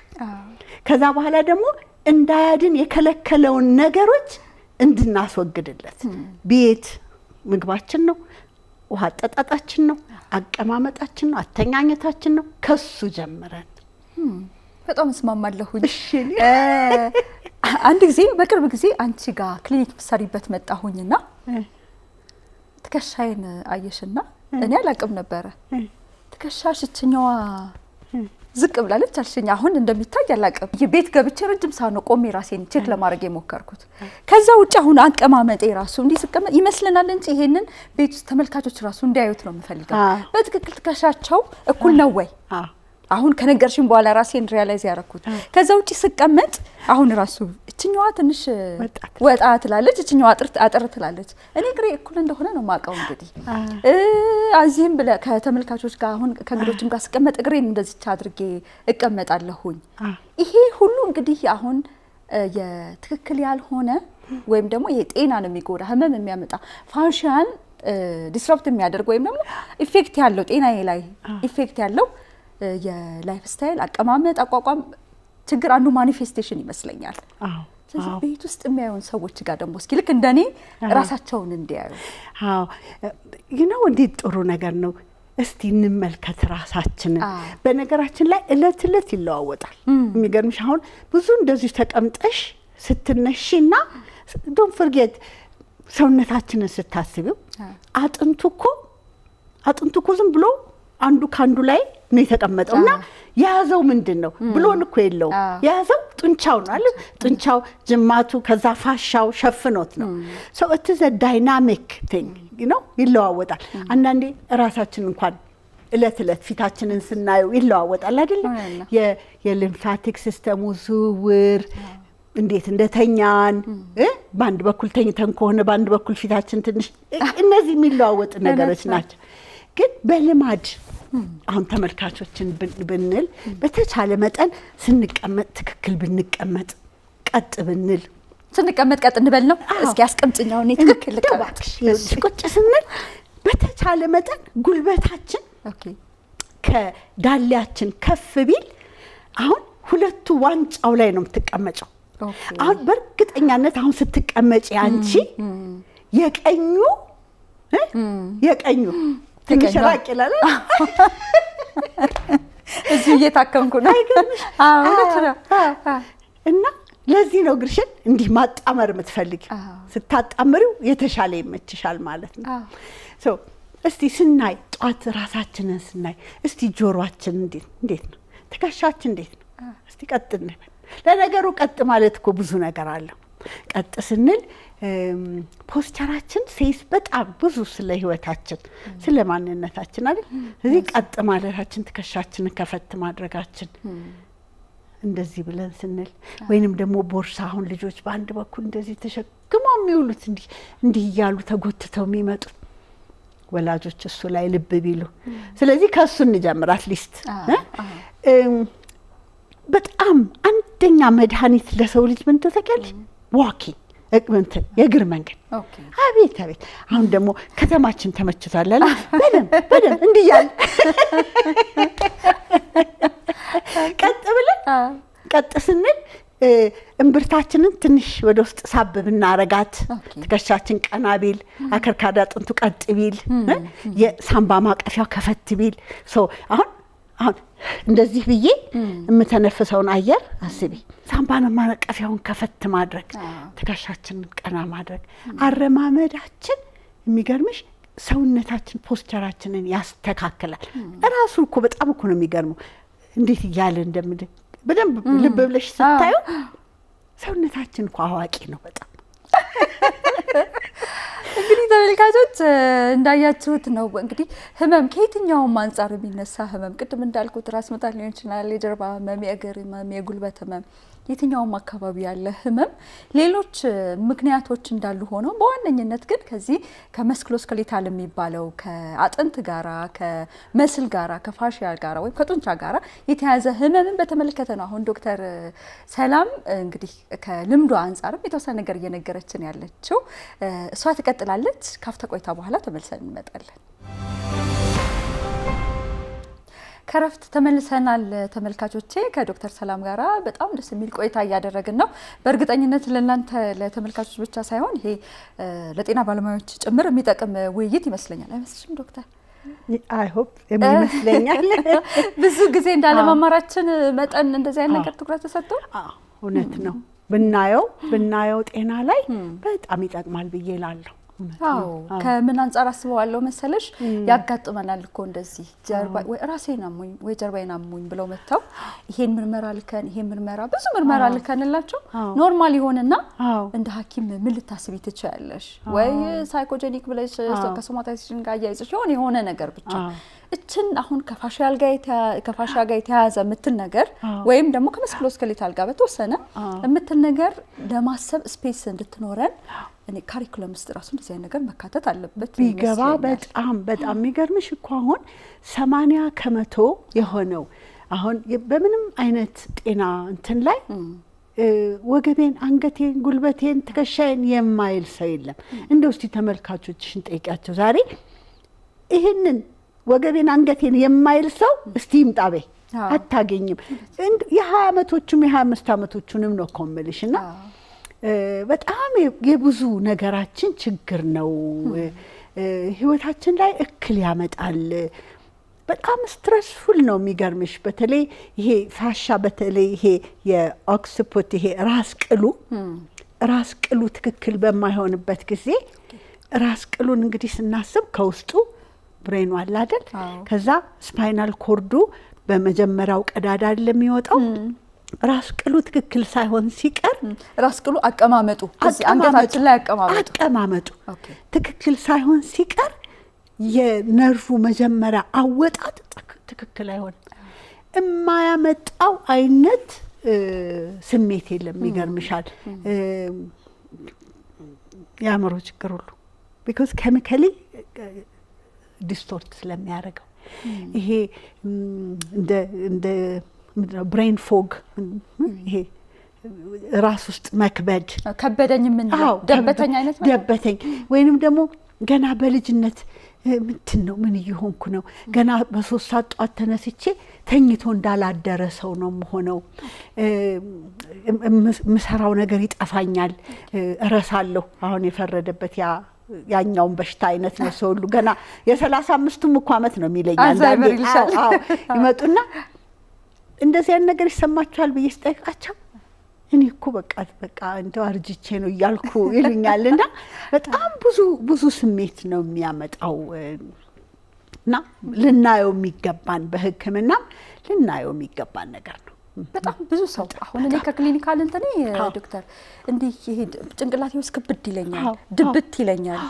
ከዛ በኋላ ደግሞ እንዳያድን የከለከለውን ነገሮች እንድናስወግድለት፣ ቤት ምግባችን ነው፣ ውሃ አጠጣጣችን ነው፣ አቀማመጣችን ነው፣ አተኛኘታችን ነው። ከሱ ጀምረን። በጣም እስማማለሁኝ። እሺ። አንድ ጊዜ በቅርብ ጊዜ አንቺ ጋር ክሊኒክ ምሰሪበት መጣሁኝና ትከሻዬን አየሽና እኔ አላቅም ነበረ። ትከሻሽ እችኛዋ ዝቅ ብላለች አልሽኝ። አሁን እንደሚታይ አላቅም። ቤት ገብቼ ረጅም ሰዓት ነው ቆሜ ራሴን check ለማድረግ የሞከርኩት። ከዛ ውጭ አሁን አቀማመጤ ራሱ እንዲህ ስቀመጥ ይመስለናል እንጂ ይሄንን ቤት ውስጥ ተመልካቾች ራሱ እንዲያዩት ነው የምፈልገው። በትክክል ትከሻቸው እኩል ነው ወይ? አሁን ከነገርሽኝ በኋላ ራሴን realize ያደረኩት። ከዛ ውጭ ስቀመጥ አሁን ራሱ እችኛዋ ትንሽ ወጣ ትላለች፣ እችኛዋ አጥር ትላለች። እኔ እግሬ እኩል እንደሆነ ነው የማውቀው። እንግዲህ እዚህም ብለህ ከተመልካቾች ጋር አሁን ከእንግዶችም ጋር ስቀመጥ እግሬን እንደዚች አድርጌ እቀመጣለሁኝ። ይሄ ሁሉ እንግዲህ አሁን የትክክል ያልሆነ ወይም ደግሞ ይሄ ጤናን የሚጎዳ፣ ህመም የሚያመጣ፣ function disrupt የሚያደርግ ወይም ደግሞ effect ያለው፣ ጤናዬ ላይ effect ያለው የ lifestyle አቀማመጥ፣ አቋቋም ችግር አንዱ manifestation ይመስለኛል። ስለዚህ ቤት ውስጥ የሚያዩን ሰዎች ጋር ደግሞ እስኪ ልክ እንደኔ ራሳቸውን እንዲያዩ። አዎ፣ እንዴት ጥሩ ነገር ነው። እስቲ እንመልከት ራሳችንን። በነገራችን ላይ እለት እለት ይለዋወጣል። የሚገርምሽ አሁን ብዙ እንደዚሁ ተቀምጠሽ ስትነሺ እና don't forget ሰውነታችንን ስታስቢው አጥንቱ እኮ ዝም ብሎ አንዱ ከአንዱ ላይ ነው የተቀመጠው እና የያዘው ምንድን ነው? ብሎን እኮ የለውም። የያዘው ጡንቻ ነው። ጡንቻው ነው አለ፣ ጡንቻው፣ ጅማቱ፣ ከዛ fascia ው ሸፍኖት ነው። So it's a dynamic thing ነው፣ ይለዋወጣል። አንዳንዴ እራሳችን እንኳን እለት እለት ፊታችንን ስናየው ይለዋወጣል አይደለም? የ lymphatic system ኡ ዝውውር፣ እንዴት እንደተኛን፣ በአንድ በኩል ተኝተን ከሆነ በአንድ በኩል ፊታችን ትንሽ፣ እነዚህ የሚለዋወጡ ነገሮች ናቸው። ግን በልማድ አሁን ተመልካቾችን ብንል በተቻለ መጠን ስንቀመጥ ትክክል ብንቀመጥ፣ ቀጥ ብንል። ስንቀመጥ ቀጥ እንበል ነው። እስኪ አስቀምጭኝ፣ አሁን እኔ ትክክል ልቀመጥ። ቁጭ ስንል በተቻለ መጠን ጉልበታችን ከዳሌያችን ከፍ ቢል፣ አሁን ሁለቱ ዋንጫው ላይ ነው የምትቀመጨው። አሁን በእርግጠኛነት አሁን ስትቀመጪ አንቺ የቀኙ ትንሽ ራቅ ይላል። እዚሁ እየታከምኩ ነው። እውነት ነው። እና ለዚህ ነው እግርሽን እንዲህ ማጣመር የምትፈልጊው። ስታጣምሪው የተሻለ ይመችሻል ማለት ነው። እስቲ ስናይ፣ ጧት ራሳችንን ስናይ እስቲ ጆሮአችን እንዴት ነው? ትከሻችን እንዴት ነው? እስቲ ቀጥ እንበል። ለነገሩ ቀጥ ማለት እኮ ብዙ ነገር አለው። ቀጥ ስንል posture ኣችን says በጣም ብዙ ስለ ህይወታችን፣ ስለ ማንነታችን አይደል? ስለዚህ ቀጥ ማለታችን፣ ትከሻችንን ከፈት ማድረጋችን፣ እንደዚህ ብለን ስንል፣ ወይንም ደግሞ ቦርሳ፣ አሁን ልጆች በአንድ በኩል እንደዚህ ተሸክመው የሚውሉት፣ እንዲህ እንዲህ እያሉ ተጎትተው የሚመጡት፣ ወላጆች እሱ ላይ ልብ ቢሉ። ስለዚህ ከእሱ እንጀምር። At least በጣም አንደኛ መድኃኒት ለሰው ልጅ ምን ታውቂያለሽ? Walking፣ እንትን የእግር መንገድ። አቤት አቤት! አሁን ደግሞ ከተማችን ተመችቷል አለ፣ በደንብ በደንብ እንዲህ እያለ ቀጥ ብለን፣ ቀጥ ስንል እምብርታችንን ትንሽ ወደ ውስጥ ሳብ ብናረጋት፣ ትከሻችን ቀና ቢል፣ አከርካሪ አጥንቱ ቀጥ ቢል፣ የሳምባ ማቀፊያው ከፈት ቢል፣ አሁን አሁን እንደዚህ ብዬ የምተነፍሰውን አየር አስቢ። ሳምባ ማቀፊያውን ከፈት ማድረግ፣ ትከሻችንን ቀና ማድረግ፣ አረማመዳችን የሚገርምሽ ሰውነታችን posture ኣችንን ያስተካክላል። እራሱ እኮ በጣም እኮ ነው የሚገርመው፣ እንዴት እያለ እንደምል በደንብ ልብ ብለሽ ስታዩ ሰውነታችን እኮ አዋቂ ነው በጣም። እንግዲህ ተመልካቾች እንዳያችሁት ነው። እንግዲህ ህመም ከየትኛውም አንጻር የሚነሳ ህመም፣ ቅድም እንዳልኩት ራስ ምታት ሊሆን ይችላል፣ የጀርባ ህመም፣ የእግር ህመም፣ የጉልበት ህመም፣ የትኛውም አካባቢ ያለ ህመም ሌሎች ምክንያቶች እንዳሉ ሆነው በዋነኝነት ግን ከዚህ ከ musculoskeletal የሚባለው ከአጥንት ጋራ፣ ከ muscle ጋራ፣ ከ fascia ጋራ ወይም ከጡንቻ ጋራ የተያዘ ህመምን በተመለከተ ነው። አሁን ዶክተር ሰላም እንግዲህ ከልምዷ አንጻርም የተወሰነ ነገር እየነገረችን ያለችው፣ እሷ ትቀጥላለች። ካፍታ ቆይታ በኋላ ተመልሰን እንመጣለን። ከረፍት ተመልሰናል ተመልካቾቼ። ከዶክተር ሰላም ጋራ በጣም ደስ የሚል ቆይታ እያደረግን ነው። በእርግጠኝነት ለእናንተ ለተመልካቾች ብቻ ሳይሆን ይሄ ለጤና ባለሙያዎች ጭምር የሚጠቅም ውይይት ይመስለኛል። አይመስልሽም ዶክተር? I hope ይመስለኛል። ብዙ ጊዜ እንዳለመማራችን መጠን እንደዚህ አይነት ነገር ትኩረት ተሰጥቶ እውነት ነው፣ ብናየው ጤና ላይ በጣም ይጠቅማል ብዬ እላለሁ። አዎ፣ ከምን አንጻር አስበዋለሁ መሰለሽ? ያጋጥመናል እኮ እንደዚህ ጀርባ ወይ ራሴን አሞኝ ወይ ጀርባዬን አሞኝ ብለው መጥተው ይሄን ምርመራ ልከን፣ ይሄን ምርመራ፣ ብዙ ምርመራ ልከንላቸው normal ይሆንና እንደ ሐኪም ምን ልታስቢ ትችያለሽ? ወይ psychogenic ብለሽ ከ somatization ጋር አያይዘሽ የሆነ የሆነ ነገር፣ ብቻ እችን አሁን ከ fascia ጋር የተያያዘ የምትል ነገር ወይም ደግሞ ከ musculoskeletal ጋር በተወሰነ የምትል ነገር ለማሰብ space እንድትኖረን እኔ curriculum ውስጥ ራሱ እንደዚህ አይነት ነገር መካተት አለበት ቢገባ። በጣም በጣም የሚገርምሽ እኮ አሁን 80% የሆነው አሁን በምንም አይነት ጤና እንትን ላይ ወገቤን፣ አንገቴን፣ ጉልበቴን፣ ትከሻዬን የማይል ሰው የለም። እንደው እስቲ ተመልካቾችሽን ጠይቂያቸው፣ ዛሬ ይህንን ወገቤን አንገቴን የማይል ሰው እስቲ ይምጣ በይ፣ አታገኝም። የ20 ዓመቶቹም የ25 ዓመቶቹንም ነው እኮ የምልሽ። እና በጣም የብዙ ነገራችን ችግር ነው። ህይወታችን ላይ እክል ያመጣል። በጣም stressful ነው የሚገርምሽ። በተለይ ይሄ fascia፣ በተለይ ይሄ የ occiput፣ ይሄ ራስ ቅሉ ትክክል በማይሆንበት ጊዜ፣ ራስ ቅሉን እንግዲህ ስናስብ ከውስጡ brain ኑ አለ አይደል? ከዛ spinal cord ኡ በመጀመሪያው ቀዳዳ አይደል የሚወጣው? ራስ ቅሉ ትክክል ሳይሆን ሲቀር፣ ራስ ቅሉ አቀማመጡ፣ አንገታችን ላይ አቀማመጡ። አቀማመጡ ትክክል ሳይሆን ሲቀር የነርፉ መጀመሪያ አወጣጥ ትክክል አይሆንም። የማያመጣው አይነት ስሜት የለም። ይገርምሻል፣ የአእምሮ ችግር ሁሉ because chemically distort ስለሚያደርገው፣ ይሄ እንደ brain fog፣ ይሄ ራስ ውስጥ መክበድ። ከበደኝ የምንለው ደበተኝ አይነት። ደበተኝ ወይንም ደግሞ ገና በልጅነት ምንድን ነው፣ ምን እየሆንኩ ነው? ገና በ3 ሰዓት ጧት ተነስቼ ተኝቶ እንዳላደረ ሰው ነው የምሆነው። የምሰራው ነገር ይጠፋኛል፣ እረሳለሁ። አሁን የፈረደበት ያኛውን በሽታ አይነት ነው። ሰው ሁሉ ገና የ35ቱም እኮ አመት ነው የሚለኝ። አልዛይመር ይልሻል። ይመጡና እንደዚህ አይነት ነገር ይሰማችኋል ብዬ ስጠይቃቸው እኔ እኮ በቃ በቃ እንደው አርጅቼ ነው እያልኩ ይሉኛል። እና በጣም ብዙ ብዙ ስሜት ነው የሚያመጣው እና ልናየው የሚገባን፣ በሕክምናም ልናየው የሚገባን ነገር ነው። በጣም ብዙ ሰው አሁን እኔ ከ clinical እንትኔ ዶክተር፣ እንዲህ ይሄ ጭንቅላቴ ውስጥ ክብድ ይለኛል፣ ድብት ይለኛል፣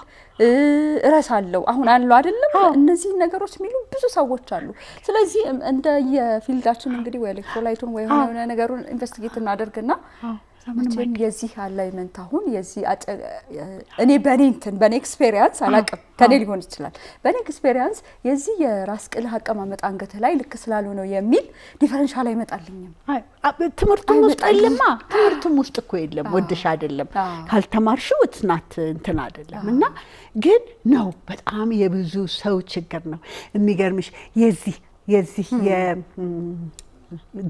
እረሳለሁ። አሁን አለው አይደለም እነዚህ ነገሮች የሚሉ ብዙ ሰዎች አሉ። ስለዚህ እንደ የ field ኣችን እንግዲህ ወይ electrolyte ኡን ወይ የሆነ ነገሩን investigate እናደርግና መቼም የዚህ alignment አሁን የዚህ እኔ በእኔ እንትን በእኔ experience አላቅም፣ ከኔ ሊሆን ይችላል። በእኔ experience የዚህ የራስ ቅልህ አቀማመጥ አንገትህ ላይ ልክ ስላልሆነው የሚል differential አይመጣልኝም። ትምህርቱም ውስጥ የለማ፣ ትምህርቱም ውስጥ እኮ የለም። ወድሽ አይደለም፣ ካልተማርሽው it's not እንትን አይደለም። እና ግን ነው፣ በጣም የብዙ ሰው ችግር ነው። የሚገርምሽ የዚህ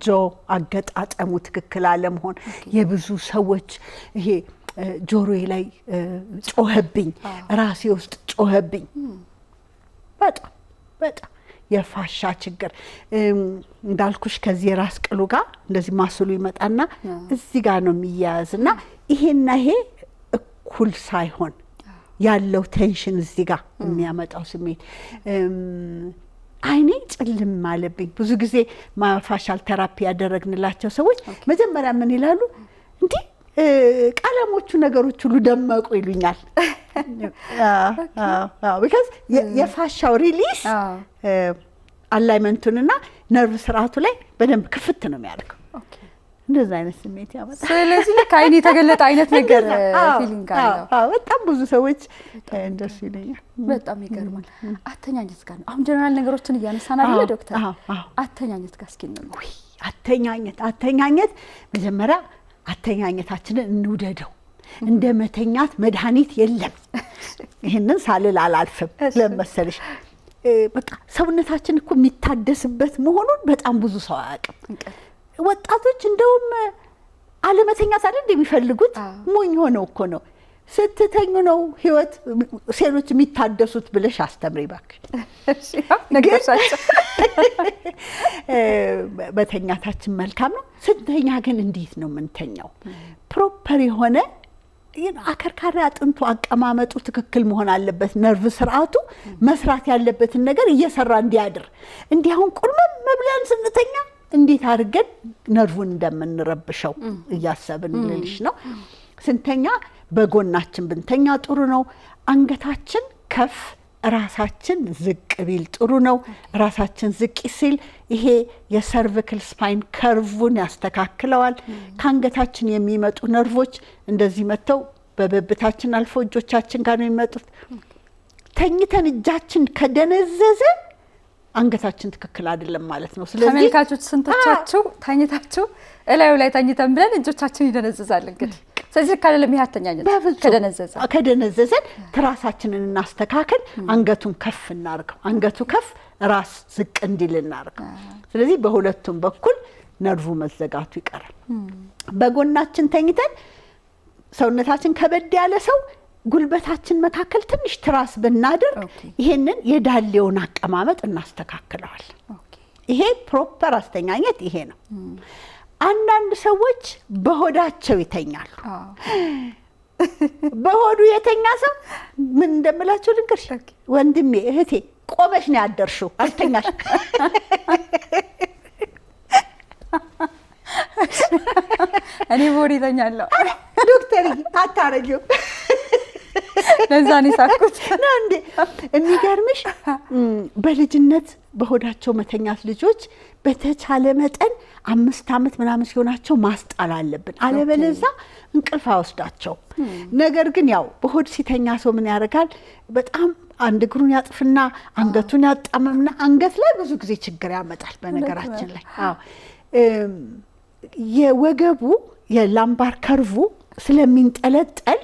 jaw አገጣጠሙ ትክክል አለመሆን የብዙ ሰዎች ይሄ ጆሮዬ ላይ ጮኸብኝ፣ ራሴ ውስጥ ጮኸብኝ። በጣም በጣም የ fascia ችግር እንዳልኩሽ ከዚህ የራስ ቅሉ ጋር እንደዚህ muscle ኡ ይመጣና እዚህ ጋር ነው የሚያያዝ እና ይሄና ይሄ እኩል ሳይሆን ያለው tension እዚህ ጋር የሚያመጣው ስሜት፣ አይኔ ጭልም አለብኝ። ብዙ ጊዜ myofascial therapy ያደረግንላቸው ሰዎች መጀመሪያ ምን ይላሉ? እንዲህ ቀለሞቹ ነገሮች ሁሉ ደመቁ ይሉኛል። Because የ fascia ው release alignment ኡንና ነርቭ ስርዓቱ ላይ በደንብ ክፍት ነው የሚያደርገው። እንደዛ አይነት ስሜት ያመጣል። ስለዚህ ልክ አይን የተገለጠ አይነት ነገር feeling አለው። በጣም ብዙ ሰዎች እንደሱ ይለኛል። በጣም ይገርማል። አተኛኘት ጋር ነው አሁን ጀነራል ነገሮችን እያነሳን አይደለ ዶክተር? አተኛኘት ጋር እስኪ እንምጣ። አተኛኘት፣ አተኛኘት፣ መጀመሪያ አተኛኘታችንን እንውደደው። እንደ መተኛት መድኃኒት የለም። ይህንን ሳልል አላልፍም። ለመሰለሽ በቃ ሰውነታችን እኮ የሚታደስበት መሆኑን በጣም ብዙ ሰው አያውቅም። ወጣቶች እንደውም አለመተኛት አይደል እንደሚፈልጉት? ሞኝ ሆነው እኮ ነው። ስትተኙ ነው ህይወት ሴሎች የሚታደሱት ብለሽ አስተምሪ እባክሽ። ነገርሻቸው። መተኛታችን መልካም ነው። ስንተኛ ግን እንዴት ነው የምንተኛው? Proper የሆነ አከርካሪ አጥንቱ አቀማመጡ ትክክል መሆን አለበት። ነርቭ ስርዓቱ መስራት ያለበትን ነገር እየሰራ እንዲያድር። እንዲህ አሁን ቁልምም ብለን ስንተኛ እንዴት አድርገን ነርቡን እንደምንረብሸው እያሰብን ልልሽ ነው። ስንተኛ በጎናችን ብንተኛ ጥሩ ነው። አንገታችን ከፍ ራሳችን ዝቅ ቢል ጥሩ ነው። ራሳችን ዝቅ ሲል ይሄ የ cervical spine curve ኡን ያስተካክለዋል። ከአንገታችን የሚመጡ ነርቮች እንደዚህ መጥተው በብብታችን አልፈው እጆቻችን ጋር ነው የሚመጡት። ተኝተን እጃችን ከደነዘዘ አንገታችን ትክክል አይደለም ማለት ነው። ስለዚህ ተመልካቾች፣ ስንቶቻችሁ ተኝታችሁ እላዩ ላይ ተኝተን ብለን እጆቻችን ይደነዝዛል እንግዲህ። ስለዚህ ልክ አይደለም ይሄ አተኛኘት ከደነዘዘ። ከደነዘዘን ትራሳችንን እናስተካክል፣ አንገቱን ከፍ እናርገው። አንገቱ ከፍ ራስ ዝቅ እንዲል እናርገው። ስለዚህ በሁለቱም በኩል ነርቩ መዘጋቱ ይቀራል። በጎናችን ተኝተን ሰውነታችን ከበድ ያለ ሰው ጉልበታችን መካከል ትንሽ ትራስ ብናደርግ ይሄንን የዳሌውን አቀማመጥ እናስተካክለዋል። ይሄ proper አስተኛኘት ይሄ ነው። አንዳንድ ሰዎች በሆዳቸው ይተኛሉ። በሆዱ የተኛ ሰው ምን እንደምላቸው ልንገርሽ፣ ወንድሜ እህቴ፣ ቆመሽ ነው ያደርሽው፣ አልተኛሽ። እኔ በሆዴ እተኛለሁ። ዶክተር አታረጊው። ለዛ ነው የሳቅኩት። ነው እንዴ? የሚገርምሽ በልጅነት በሆዳቸው መተኛት ልጆች በተቻለ መጠን 5 ዓመት ምናምን ሲሆናቸው ማስጣል አለብን። አለበለዛ እንቅልፍ አይወስዳቸው። ነገር ግን ያው በሆድ ሲተኛ ሰው ምን ያደርጋል? በጣም አንድ እግሩን ያጥፍና አንገቱን ያጣምምና አንገት ላይ ብዙ ጊዜ ችግር ያመጣል። በነገራችን ላይ አዎ የወገቡ የ lumbar curve ኡ ስለሚንጠለጠል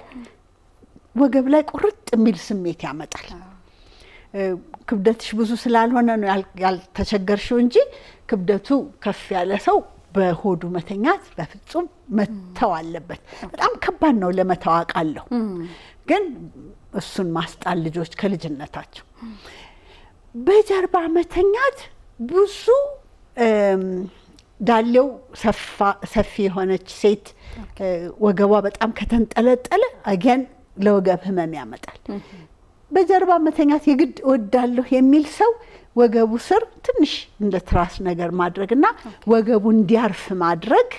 ወገብ ላይ ቁርጥ የሚል ስሜት ያመጣል። ክብደትሽ ብዙ ስላልሆነ ነው ያልተቸገርሽው እንጂ ክብደቱ ከፍ ያለ ሰው በሆዱ መተኛት በፍጹም መተው አለበት። በጣም ከባድ ነው ለመተው አውቃለሁ፣ ግን እሱን ማስጣል ልጆች ከልጅነታቸው። በጀርባ መተኛት ብዙ ዳሌው ሰፊ የሆነች ሴት ወገቧ በጣም ከተንጠለጠለ again ለወገብ ህመም ያመጣል። በጀርባ መተኛት የግድ እወዳለሁ የሚል ሰው ወገቡ ስር ትንሽ እንደ ትራስ ነገር ማድረግ እና ወገቡ እንዲያርፍ ማድረግ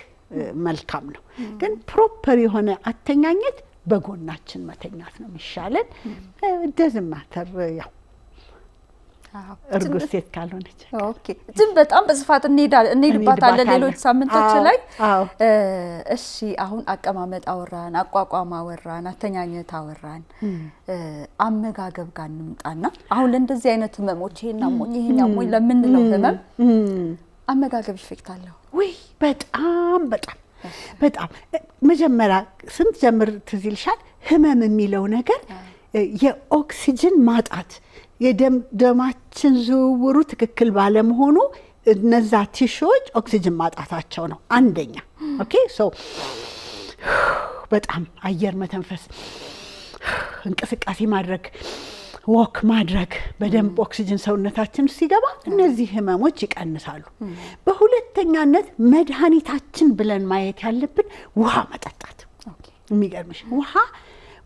መልካም ነው። ግን proper የሆነ አተኛኘት በጎናችን መተኛት ነው የሚሻለን። Doesn't matter ያው እርጉዝ ሴት ካልሆነች። Okay፣ ዝም በጣም በስፋት እንሄድባታለን ሌሎች ሳምንቶች ላይ። እሺ፣ አሁን አቀማመጥ አወራን፣ አቋቋም አወራን፣ አተኛኘት አወራን። አመጋገብ ጋር እንምጣና አሁን ለእንደዚህ አይነት ህመሞች ይሄን አሞኝ ይሄን አሞኝ ለምንለው ህመም አመጋገብ effect አለው? ውይ፣ በጣም በጣም በጣም። መጀመሪያ ስንጀምር ትዝ ይልሻል፣ ህመም የሚለው ነገር የኦክሲጅን ማጣት፣ የደም ደማችን ዝውውሩ ትክክል ባለመሆኑ እነዛ tissue ዎች ኦክሲጅን ማጣታቸው ነው አንደኛ። Okay, so በጣም አየር መተንፈስ፣ እንቅስቃሴ ማድረግ፣ walk ማድረግ፣ በደንብ ኦክሲጅን ሰውነታችን ሲገባ እነዚህ ህመሞች ይቀንሳሉ። በሁለተኛነት መድኃኒታችን ብለን ማየት ያለብን ውሃ መጠጣት። የሚገርምሽ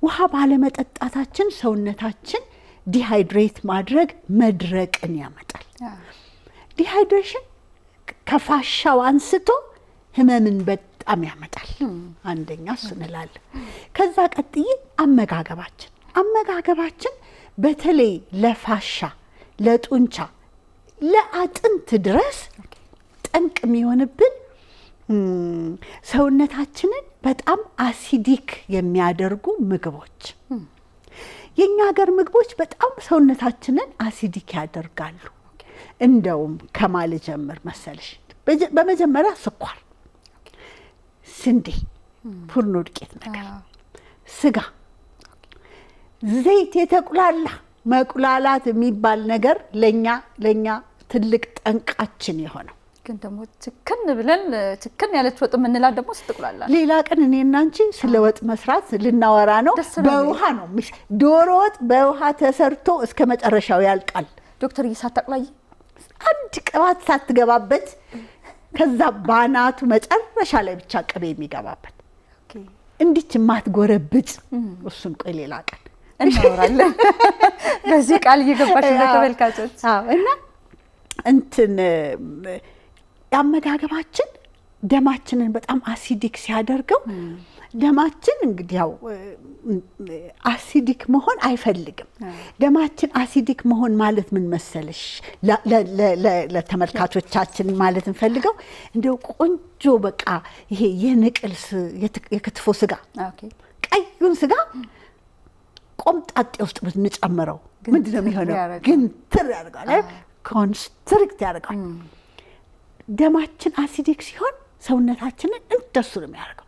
ውሃ ባለመጠጣታችን ሰውነታችን dehydrate ማድረግ መድረቅን ያመጣል። Dehydration ከፋሻው አንስቶ ህመምን በጣም ያመጣል። አንደኛ እሱ እንላለን። ከዛ ቀጥዬ አመጋገባችን በተለይ ለፋሻ፣ ለጡንቻ፣ ለአጥንት ድረስ ጠንቅ የሚሆንብን ሰውነታችንን በጣም acidic የሚያደርጉ ምግቦች፣ የእኛ ሀገር ምግቦች በጣም ሰውነታችንን acidic ያደርጋሉ። እንደውም ከማን ልጀምር መሰለሽ? በመጀመሪያ ስኳር፣ ስንዴ፣ ፉርኖ ዱቄት ነገር፣ ስጋ፣ ዘይት የተቁላላ፣ መቁላላት የሚባል ነገር ለኛ ትልቅ ጠንቃችን የሆነው። ግን ደግሞ ችክን ብለን ችክን ያለች ወጥ የምንላት ደግሞ ስትቁላላ። ሌላ ቀን እኔና አንቺ ስለ ወጥ መስራት ልናወራ ነው። ደስ ነው። በውሃ ነው፣ ዶሮ ወጥ በውሃ ተሰርቶ እስከ መጨረሻው ያልቃል። ዶክተር ሳታቁላይ? አንድ ቅባት ሳትገባበት፣ ከዛ ባናቱ መጨረሻ ላይ ብቻ ቅቤ የሚገባበት፣ እንዲች የማትጎረብጥ እሱን ቆይ ሌላ ቀን እናወራለን። በዚህ ቃል እየገባሽ ለተመልካቾች። እና እንትን አመጋገባችን ደማችንን በጣም acidic ሲያደርገው ደማችን እንግዲህ ያው acidic መሆን አይፈልግም። ደማችን acidic መሆን ማለት ምን መሰለሽ፣ ለተመልካቾቻችን ማለት እንፈልገው እንደው ቆንጆ በቃ ይሄ የንቅል የክትፎ ስጋ፣ ቀዩን ስጋ ቆምጣጤ ውስጥ ብንጨምረው ምንድን ነው የሚሆነው? ግንትር ያደርገዋል፣ constrict ያደርገዋል። ደማችን acidic ሲሆን ሰውነታችንን እንደሱ ነው የሚያደርገው።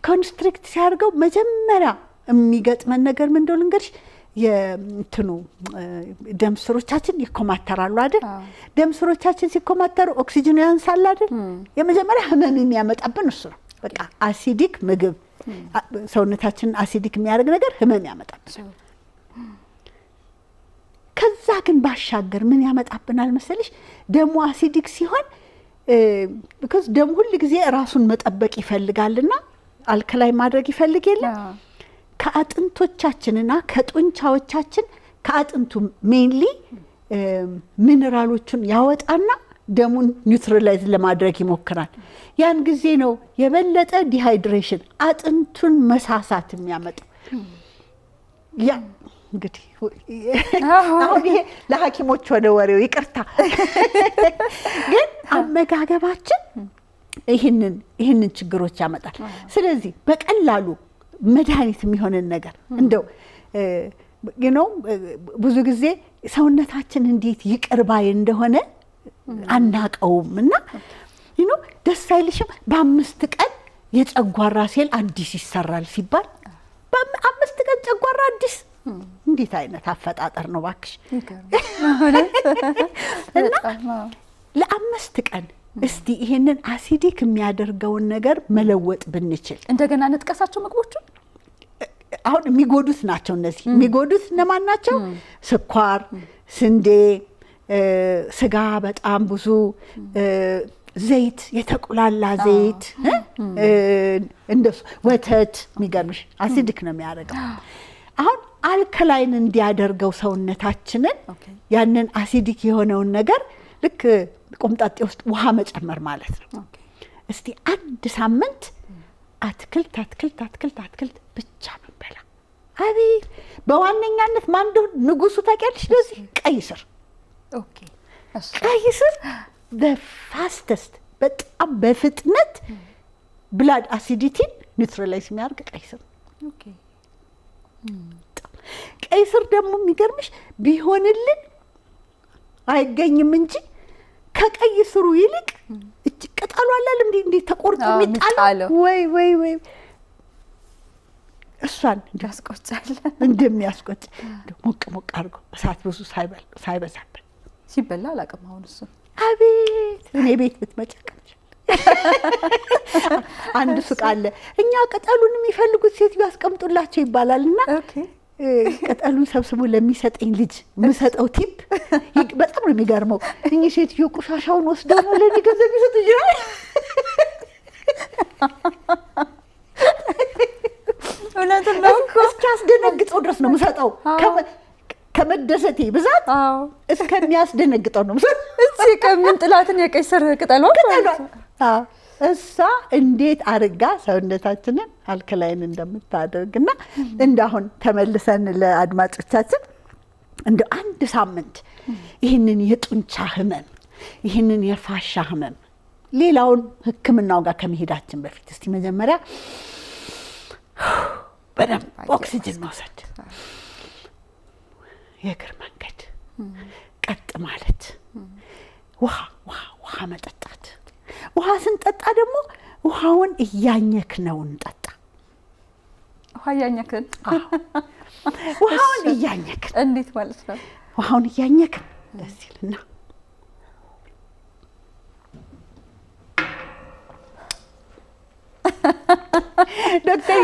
Constrict ሲያደርገው መጀመሪያ የሚገጥመን ነገር ምን እንደሆነ ልንገርሽ፣ የእንትኑ ደም ስሮቻችን ይኮማተራሉ አይደል? ደም ስሮቻችን ሲኮማተሩ ኦክሲጅኑ ያንሳል አይደል? የመጀመሪያ ህመም የሚያመጣብን እሱ ነው። በቃ acidic ምግብ፣ ሰውነታችንን acidic የሚያደርግ ነገር ህመም ያመጣብናል። ከዛ ግን ባሻገር ምን ያመጣብናል መሰለሽ? ደሙ acidic ሲሆን because ደሙ ሁል ጊዜ ራሱን መጠበቅ ይፈልጋልና alkaline ማድረግ ይፈልግ የለም፣ ከአጥንቶቻችንና ከጡንቻዎቻችን፣ ከአጥንቱ mainly ሚኔራሎቹን ያወጣና ደሙን neutralize ለማድረግ ይሞክራል። ያን ጊዜ ነው የበለጠ dehydration፣ አጥንቱን መሳሳት የሚያመጣው። ያ እንግዲህ አሁን ይሄ ለሐኪሞች ወደ ወሬው ይቅርታ፣ ግን አመጋገባችን ይህንን ችግሮች ያመጣል። ስለዚህ በቀላሉ መድኃኒት የሚሆንን ነገር እንደው ብዙ ጊዜ ሰውነታችን እንዴት ይቅር ባይ እንደሆነ አናቀውም። እና ደስ አይልሽም? በ5 ቀን የጨጓራ ሴል አዲስ ይሰራል ሲባል፣ በ5 ቀን ጨጓራ አዲስ፣ እንዴት አይነት አፈጣጠር ነው ባክሽ! እና ለ5 ቀን እስቲ ይሄንን acidic የሚያደርገውን ነገር መለወጥ ብንችል። እንደገና እንጥቀሳቸው ምግቦቹን። አሁን የሚጎዱት ናቸው እነዚህ። የሚጎዱት እነማን ናቸው? ስኳር፣ ስንዴ፣ ስጋ፣ በጣም ብዙ ዘይት፣ የተቁላላ ዘይት፣ እንደሱ፣ ወተት። የሚገርምሽ acidic ነው የሚያደርገው። አሁን alkaline እንዲያደርገው ሰውነታችንን፣ ያንን acidic የሆነውን ነገር ልክ ቆምጣጤ ውስጥ ውሃ መጨመር ማለት ነው። እስቲ አንድ ሳምንት አትክልት፣ አትክልት፣ አትክልት፣ አትክልት ብቻ ብንበላ፣ አቤት! በዋነኛነት ማን እንደሆነ ንጉሱ ታውቂያለሽ? ለዚህ ቀይ ስር። ቀይ ስር በ fastest፣ በጣም በፍጥነት blood acidity ን neutralize የሚያደርግ ቀይ ስር። ቀይ ስር ደግሞ የሚገርምሽ ቢሆንልን አይገኝም እንጂ ከቀይ ስሩ ይልቅ እች ቅጠሉ አላል እንዲህ እንዲህ ተቆርጦ የሚጣለው፣ ወይ ወይ ወይ፣ እሷን ያስቆጫል። እንደሚያስቆጭ ሞቅ ሞቅ አድርጎ እሳት ብዙ ሳይበዛበት። ሲበላ አላውቅም አሁን እሱ። አቤት፣ እኔ ቤት ብትመጪ አንድ ሱቅ አለ። እኛ ቅጠሉን የሚፈልጉት ሴትዮ ያስቀምጡላቸው ይባላል እና ቅጠሉን ሰብስቦ ለሚሰጠኝ ልጅ የምሰጠው tip በጣም ነው የሚገርመው። እኚህ ሴትዮ ቆሻሻውን ወስደው ነው ለእኔ ገንዘብ ይሰጡ ይችላል። እውነቱን ነው እኮ። እስኪያስደነግጠው ድረስ ነው የምሰጠው። ከመደሰቴ ብዛት እስከሚያስደነግጠው ነው የምሰጠው። እቺ ከምንጥላትን የቀይ ስር ቅጠሏ። ቅጠሏ እሷ እንዴት አርጋ ሰውነታችንን alkaline እንደምታደርግ። እና እንደ አሁን ተመልሰን ለአድማጮቻችን እንደ አንድ ሳምንት ይህንን የጡንቻ ህመም፣ ይህንን የፋሻ ህመም፣ ሌላውን ሕክምናው ጋር ከመሄዳችን በፊት እስቲ መጀመሪያ በደንብ ኦክሲጅን መውሰድ፣ የእግር መንገድ፣ ቀጥ ማለት፣ ውሃ፣ ውሃ፣ ውሃ መጠጣት። ውሃ ስንጠጣ ደግሞ ውሃውን እያኘክ ነው እንጠጣ። ውሃ እያኘክን? ውሃውን እያኘክን። እንዴት ማለት ነው? ውሃውን እያኘክን ደስ ይልና ዶክተር፣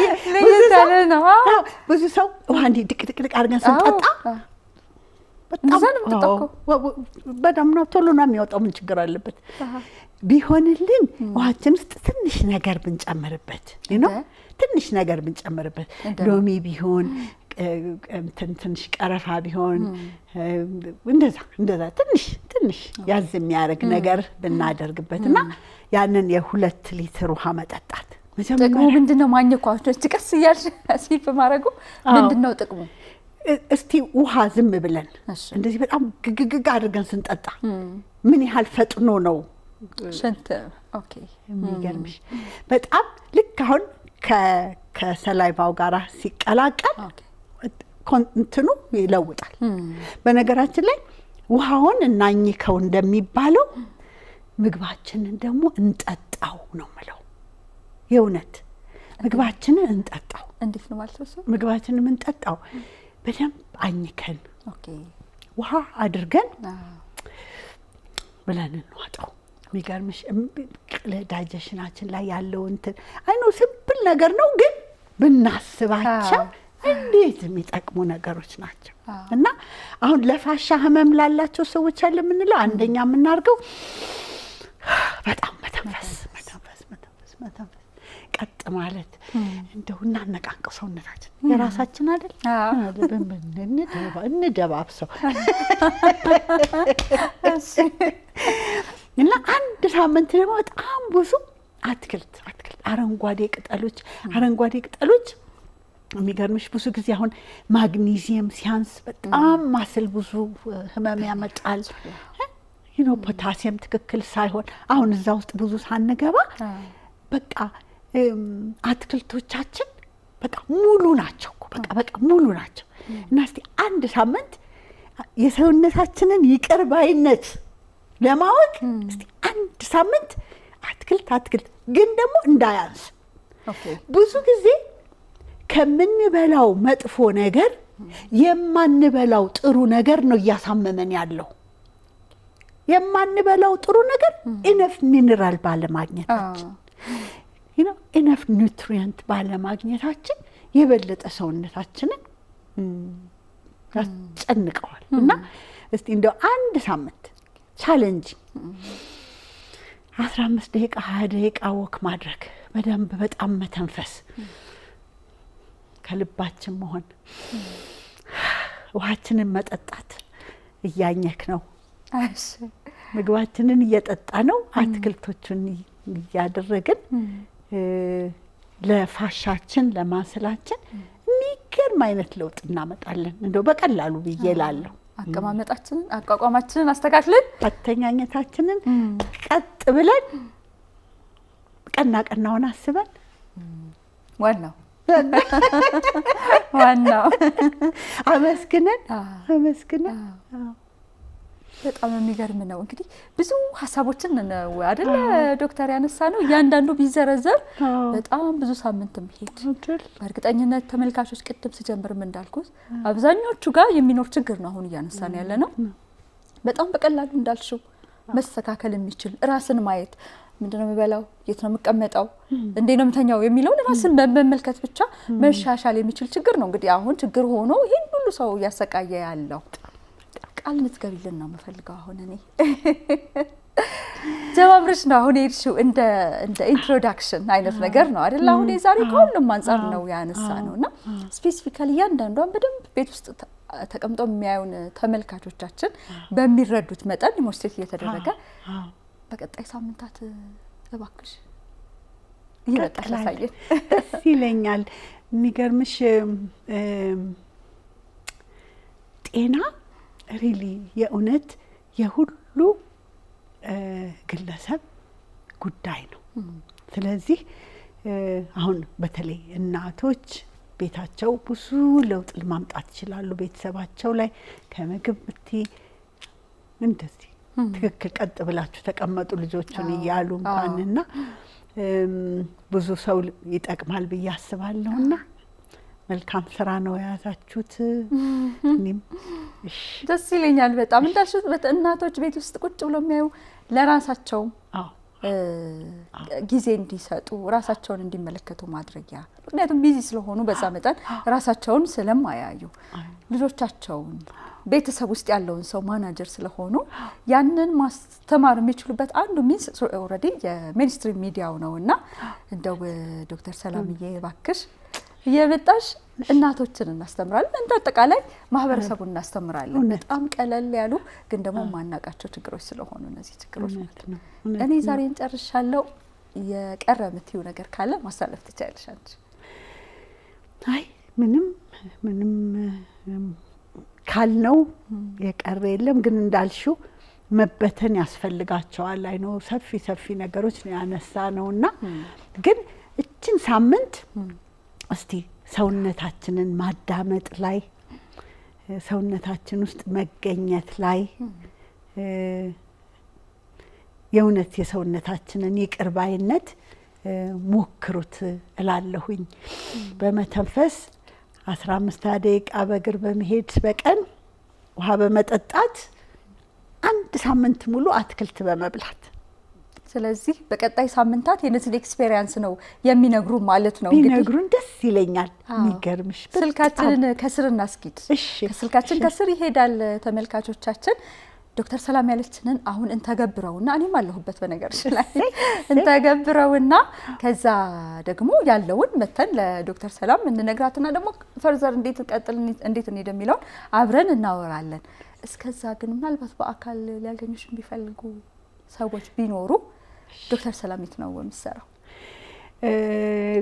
ብዙ ሰው ውሃ እንዲህ ድቅ ድቅ ድቅ አድርገን ስንጠጣ በጣም ነው ቶሎ ነው የሚወጣው። ምን ችግር አለበት? ቢሆንልን ውሃችን ውስጥ ትንሽ ነገር ብንጨምርበት ነው፣ ትንሽ ነገር ብንጨምርበት፣ ሎሚ ቢሆን፣ ትንሽ ቀረፋ ቢሆን፣ እንደዛ እንደዛ ትንሽ ትንሽ ያዝ የሚያደርግ ነገር ብናደርግበት እና ያንን የ2 ሊትር ውሃ መጠጣት። ጥቅሙ ምንድን ነው? ማኘኳ ቀስ እያልሽ sip ማድረጉ ምንድን ነው ጥቅሙ? እስቲ ውሃ ዝም ብለን እንደዚህ በጣም ግግግግ አድርገን ስንጠጣ ምን ያህል ፈጥኖ ነው ሽንት? Okay። የሚገርምሽ በጣም ልክ አሁን ከ saliva ው ጋር ሲቀላቀል እንትኑ ይለውጣል። በነገራችን ላይ ውሃውን እናኝከው እንደሚባለው ምግባችንን ደግሞ እንጠጣው ነው ምለው። የእውነት ምግባችንን እንጠጣው። እንዴት ነው ማለት ነው? ምግባችንን እንጠጣው በደንብ አኝከን ውሃ አድርገን ብለን እንዋጠው። የሚገርምሽ ለ digestion ኣችን ላይ ያለው እንትን I know simple ነገር ነው፣ ግን ብናስባቸው እንዴት የሚጠቅሙ ነገሮች ናቸው። እና አሁን ለፋሻ ህመም ላላቸው ሰዎች ያለ የምንለው አንደኛ የምናደርገው በጣም መተንፈስ፣ መተንፈስ፣ መተንፈስ፣ መተንፈስ፣ ቀጥ ማለት፣ እንደው እናነቃንቀው ሰውነታችን፣ የራሳችን አይደል፣ እንደባብሰው። እና አንድ ሳምንት ደግሞ በጣም ብዙ አትክልት፣ አረንጓዴ ቅጠሎች። የሚገርምሽ ብዙ ጊዜ አሁን ማግኒዚየም ሲያንስ በጣም muscle ብዙ ህመም ያመጣል። ፖታሲየም ትክክል ሳይሆን፣ አሁን እዛ ውስጥ ብዙ ሳንገባ፣ በቃ አትክልቶቻችን በቃ ሙሉ ናቸው እኮ፣ በቃ ሙሉ ናቸው። እና እስቲ አንድ ሳምንት የሰውነታችንን ይቅር ባይነት ለማወቅ እስቲ አንድ ሳምንት አትክልት፣ አትክልት ግን ደግሞ እንዳያንስ። ብዙ ጊዜ ከምንበላው መጥፎ ነገር የማንበላው ጥሩ ነገር ነው እያሳመመን ያለው። የማንበላው ጥሩ ነገር enough mineral ባለማግኘታችን፣ enough nutrient ባለማግኘታችን የበለጠ ሰውነታችንን ያስጨንቀዋል። እና እስቲ እንደው አንድ ሳምንት challenge፣ 15 ደቂቃ፣ 20 ደቂቃ walk ማድረግ፣ በደንብ በጣም መተንፈስ፣ ከልባችን መሆን፣ ውሃችንን መጠጣት፣ እያኘክ ነው፣ ምግባችንን እየጠጣ ነው፣ አትክልቶቹን እያደረግን ለ fascia ችን ለ muscle ኣችን የሚገርም አይነት ለውጥ እናመጣለን። እንደው በቀላሉ ብዬ እላለሁ። አቀማመጣችንን፣ አቋቋማችንን አስተካክለን፣ አተኛኘታችንን ቀጥ ብለን፣ ቀና ቀናውን አስበን፣ ዋናው ዋናው አመስግነን አመስግነን። በጣም የሚገርም ነው። እንግዲህ ብዙ ሀሳቦችን ነው አይደለ ዶክተር ያነሳ ነው። እያንዳንዱ ቢዘረዘር በጣም ብዙ ሳምንት ቢሄድ፣ በእርግጠኝነት ተመልካቾች፣ ቅድም ስጀምርም እንዳልኩት አብዛኞቹ ጋር የሚኖር ችግር ነው አሁን እያነሳን ያለ ነው። በጣም በቀላሉ እንዳልሽው መስተካከል የሚችል፣ ራስን ማየት፣ ምንድነው የምበላው፣ የት ነው የምቀመጠው፣ እንዴት ነው የምተኛው የሚለውን ራስን በመመልከት ብቻ መሻሻል የሚችል ችግር ነው። እንግዲህ አሁን ችግር ሆኖ ይህን ሁሉ ሰው እያሰቃየ ያለው፣ ቃል እንድትገቢልን ነው የምፈልገው። አሁን እኔ ጀማምረሽ ነው አሁን የሄድሽው፣ እንደ introduction አይነት ነገር ነው አይደል? አሁን የዛሬ ከሁሉም አንጻር ነው ያነሳ ነው። እና specifically እያንዳንዷን በደንብ ቤት ውስጥ ተቀምጠው የሚያዩን ተመልካቾቻችን በሚረዱት መጠን demonstrate እየተደረገ በቀጣይ ሳምንታት እባክሽ እየመጣሽ ያሳየን። ደስ ይለኛል። የሚገርምሽ ጤና really የእውነት የሁሉ ግለሰብ ጉዳይ ነው። ስለዚህ አሁን በተለይ እናቶች ቤታቸው ብዙ ለውጥ ማምጣት ይችላሉ። ቤተሰባቸው ላይ ከምግብ ብቲ እንደዚህ ትክክል ቀጥ ብላችሁ ተቀመጡ ልጆቹን እያሉ እንኳንና ብዙ ሰው ይጠቅማል ብዬ አስባለሁና መልካም ስራ ነው የያዛችሁት። እኔም ደስ ይለኛል በጣም። እንዳልሽው እናቶች ቤት ውስጥ ቁጭ ብሎ የሚያዩ ለራሳቸው ጊዜ እንዲሰጡ፣ ራሳቸውን እንዲመለከቱ ማድረጊያ፣ ምክንያቱም busy ስለሆኑ በዛ መጠን ራሳቸውን ስለማያዩ፣ ልጆቻቸውን፣ ቤተሰብ ውስጥ ያለውን ሰው ማናጀር ስለሆኑ ያንን ማስተማር የሚችሉበት አንዱ means already የ mainstream ሚዲያው ነው። እና እንደው ዶክተር ሰላምዬ እባክሽ እየመጣሽ እናቶችን እናስተምራለን፣ እንደ አጠቃላይ ማህበረሰቡን እናስተምራለን። በጣም ቀለል ያሉ ግን ደግሞ የማናውቃቸው ችግሮች ስለሆኑ እነዚህ ችግሮች ማለት ነው። እኔ ዛሬ እንጨርሻለሁ። የቀረ የምትይው ነገር ካለ ማሳለፍ ትችያለሽ አንቺ። አይ፣ ምንም ምንም ካልነው የቀረ የለም። ግን እንዳልሽው መበተን ያስፈልጋቸዋል። I know ሰፊ ሰፊ ነገሮች ነው ያነሳ ነው። እና ግን እችን ሳምንት እስቲ ሰውነታችንን ማዳመጥ ላይ፣ ሰውነታችን ውስጥ መገኘት ላይ፣ የእውነት የሰውነታችንን ይቅር ባይነት ሞክሩት እላለሁኝ። በመተንፈስ፣ 15 ደቂቃ በእግር በመሄድ በቀን፣ ውሃ በመጠጣት፣ አንድ ሳምንት ሙሉ አትክልት በመብላት። ስለዚህ በቀጣይ ሳምንታት የነዚህን experience ነው የሚነግሩ ማለት ነው። እንግዲህ ቢነግሩን ደስ ይለኛል። የሚገርምሽ ስልካችንን ከስር እናስጊድ። እሺ። ከስልካችን ከስር ይሄዳል። ተመልካቾቻችን፣ ዶክተር ሰላም ያለችንን አሁን እንተገብረውና፣ እኔም አለሁበት በነገርሽ ላይ፣ እንተገብረውና ከዛ ደግሞ ያለውን መተን ለዶክተር ሰላም እንነግራትና ደግሞ further እንዴት እንቀጥል፣ እንዴት እንሄድ የሚለውን አብረን እናወራለን። እስከዛ ግን ምናልባት በአካል ሊያገኙሽ ቢፈልጉ? ሰዎች ቢኖሩ ዶክተር ሰላም የት ነው የምትሰራው?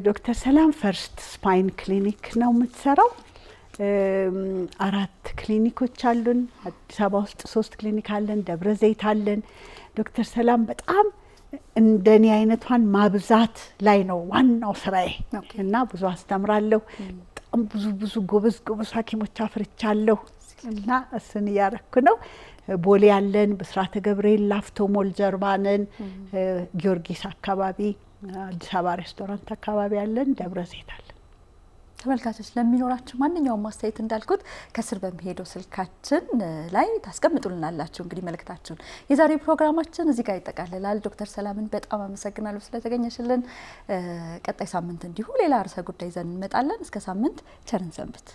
ዶክተር ሰላም First Spine Clinic ነው የምትሰራው። አራት ክሊኒኮች አሉን። አዲስ አበባ ውስጥ ሶስት ክሊኒክ አለን። ደብረ ዘይት አለን። ዶክተር ሰላም በጣም እንደኔ አይነቷን ማብዛት ላይ ነው ዋናው ስራዬ እና ብዙ አስተምራለሁ። በጣም ብዙ ብዙ ጎበዝ ጎበዝ ሐኪሞች አፍርቻለሁ እና እሱን እያረኩ ነው። ቦሌ ያለን፣ ብስራተ ገብርኤል ላፍቶ ሞል ጀርባ ነን። ጊዮርጊስ አካባቢ አዲስ አበባ ሬስቶራንት አካባቢ ያለን፣ ደብረ ዘይት አለን። ተመልካቾች፣ ለሚኖራችሁ ማንኛውም አስተያየት እንዳልኩት ከስር በሚሄደው ስልካችን ላይ ታስቀምጡልናላችሁ እንግዲህ መልእክታችሁን። የዛሬው ፕሮግራማችን እዚህ ጋር ይጠቃልላል። ዶክተር ሰላምን በጣም አመሰግናለሁ ስለተገኘሽልን። ቀጣይ ሳምንት እንዲሁ ሌላ ርዕሰ ጉዳይ ይዘን እንመጣለን። እስከ ሳምንት ቸር እንሰንብት።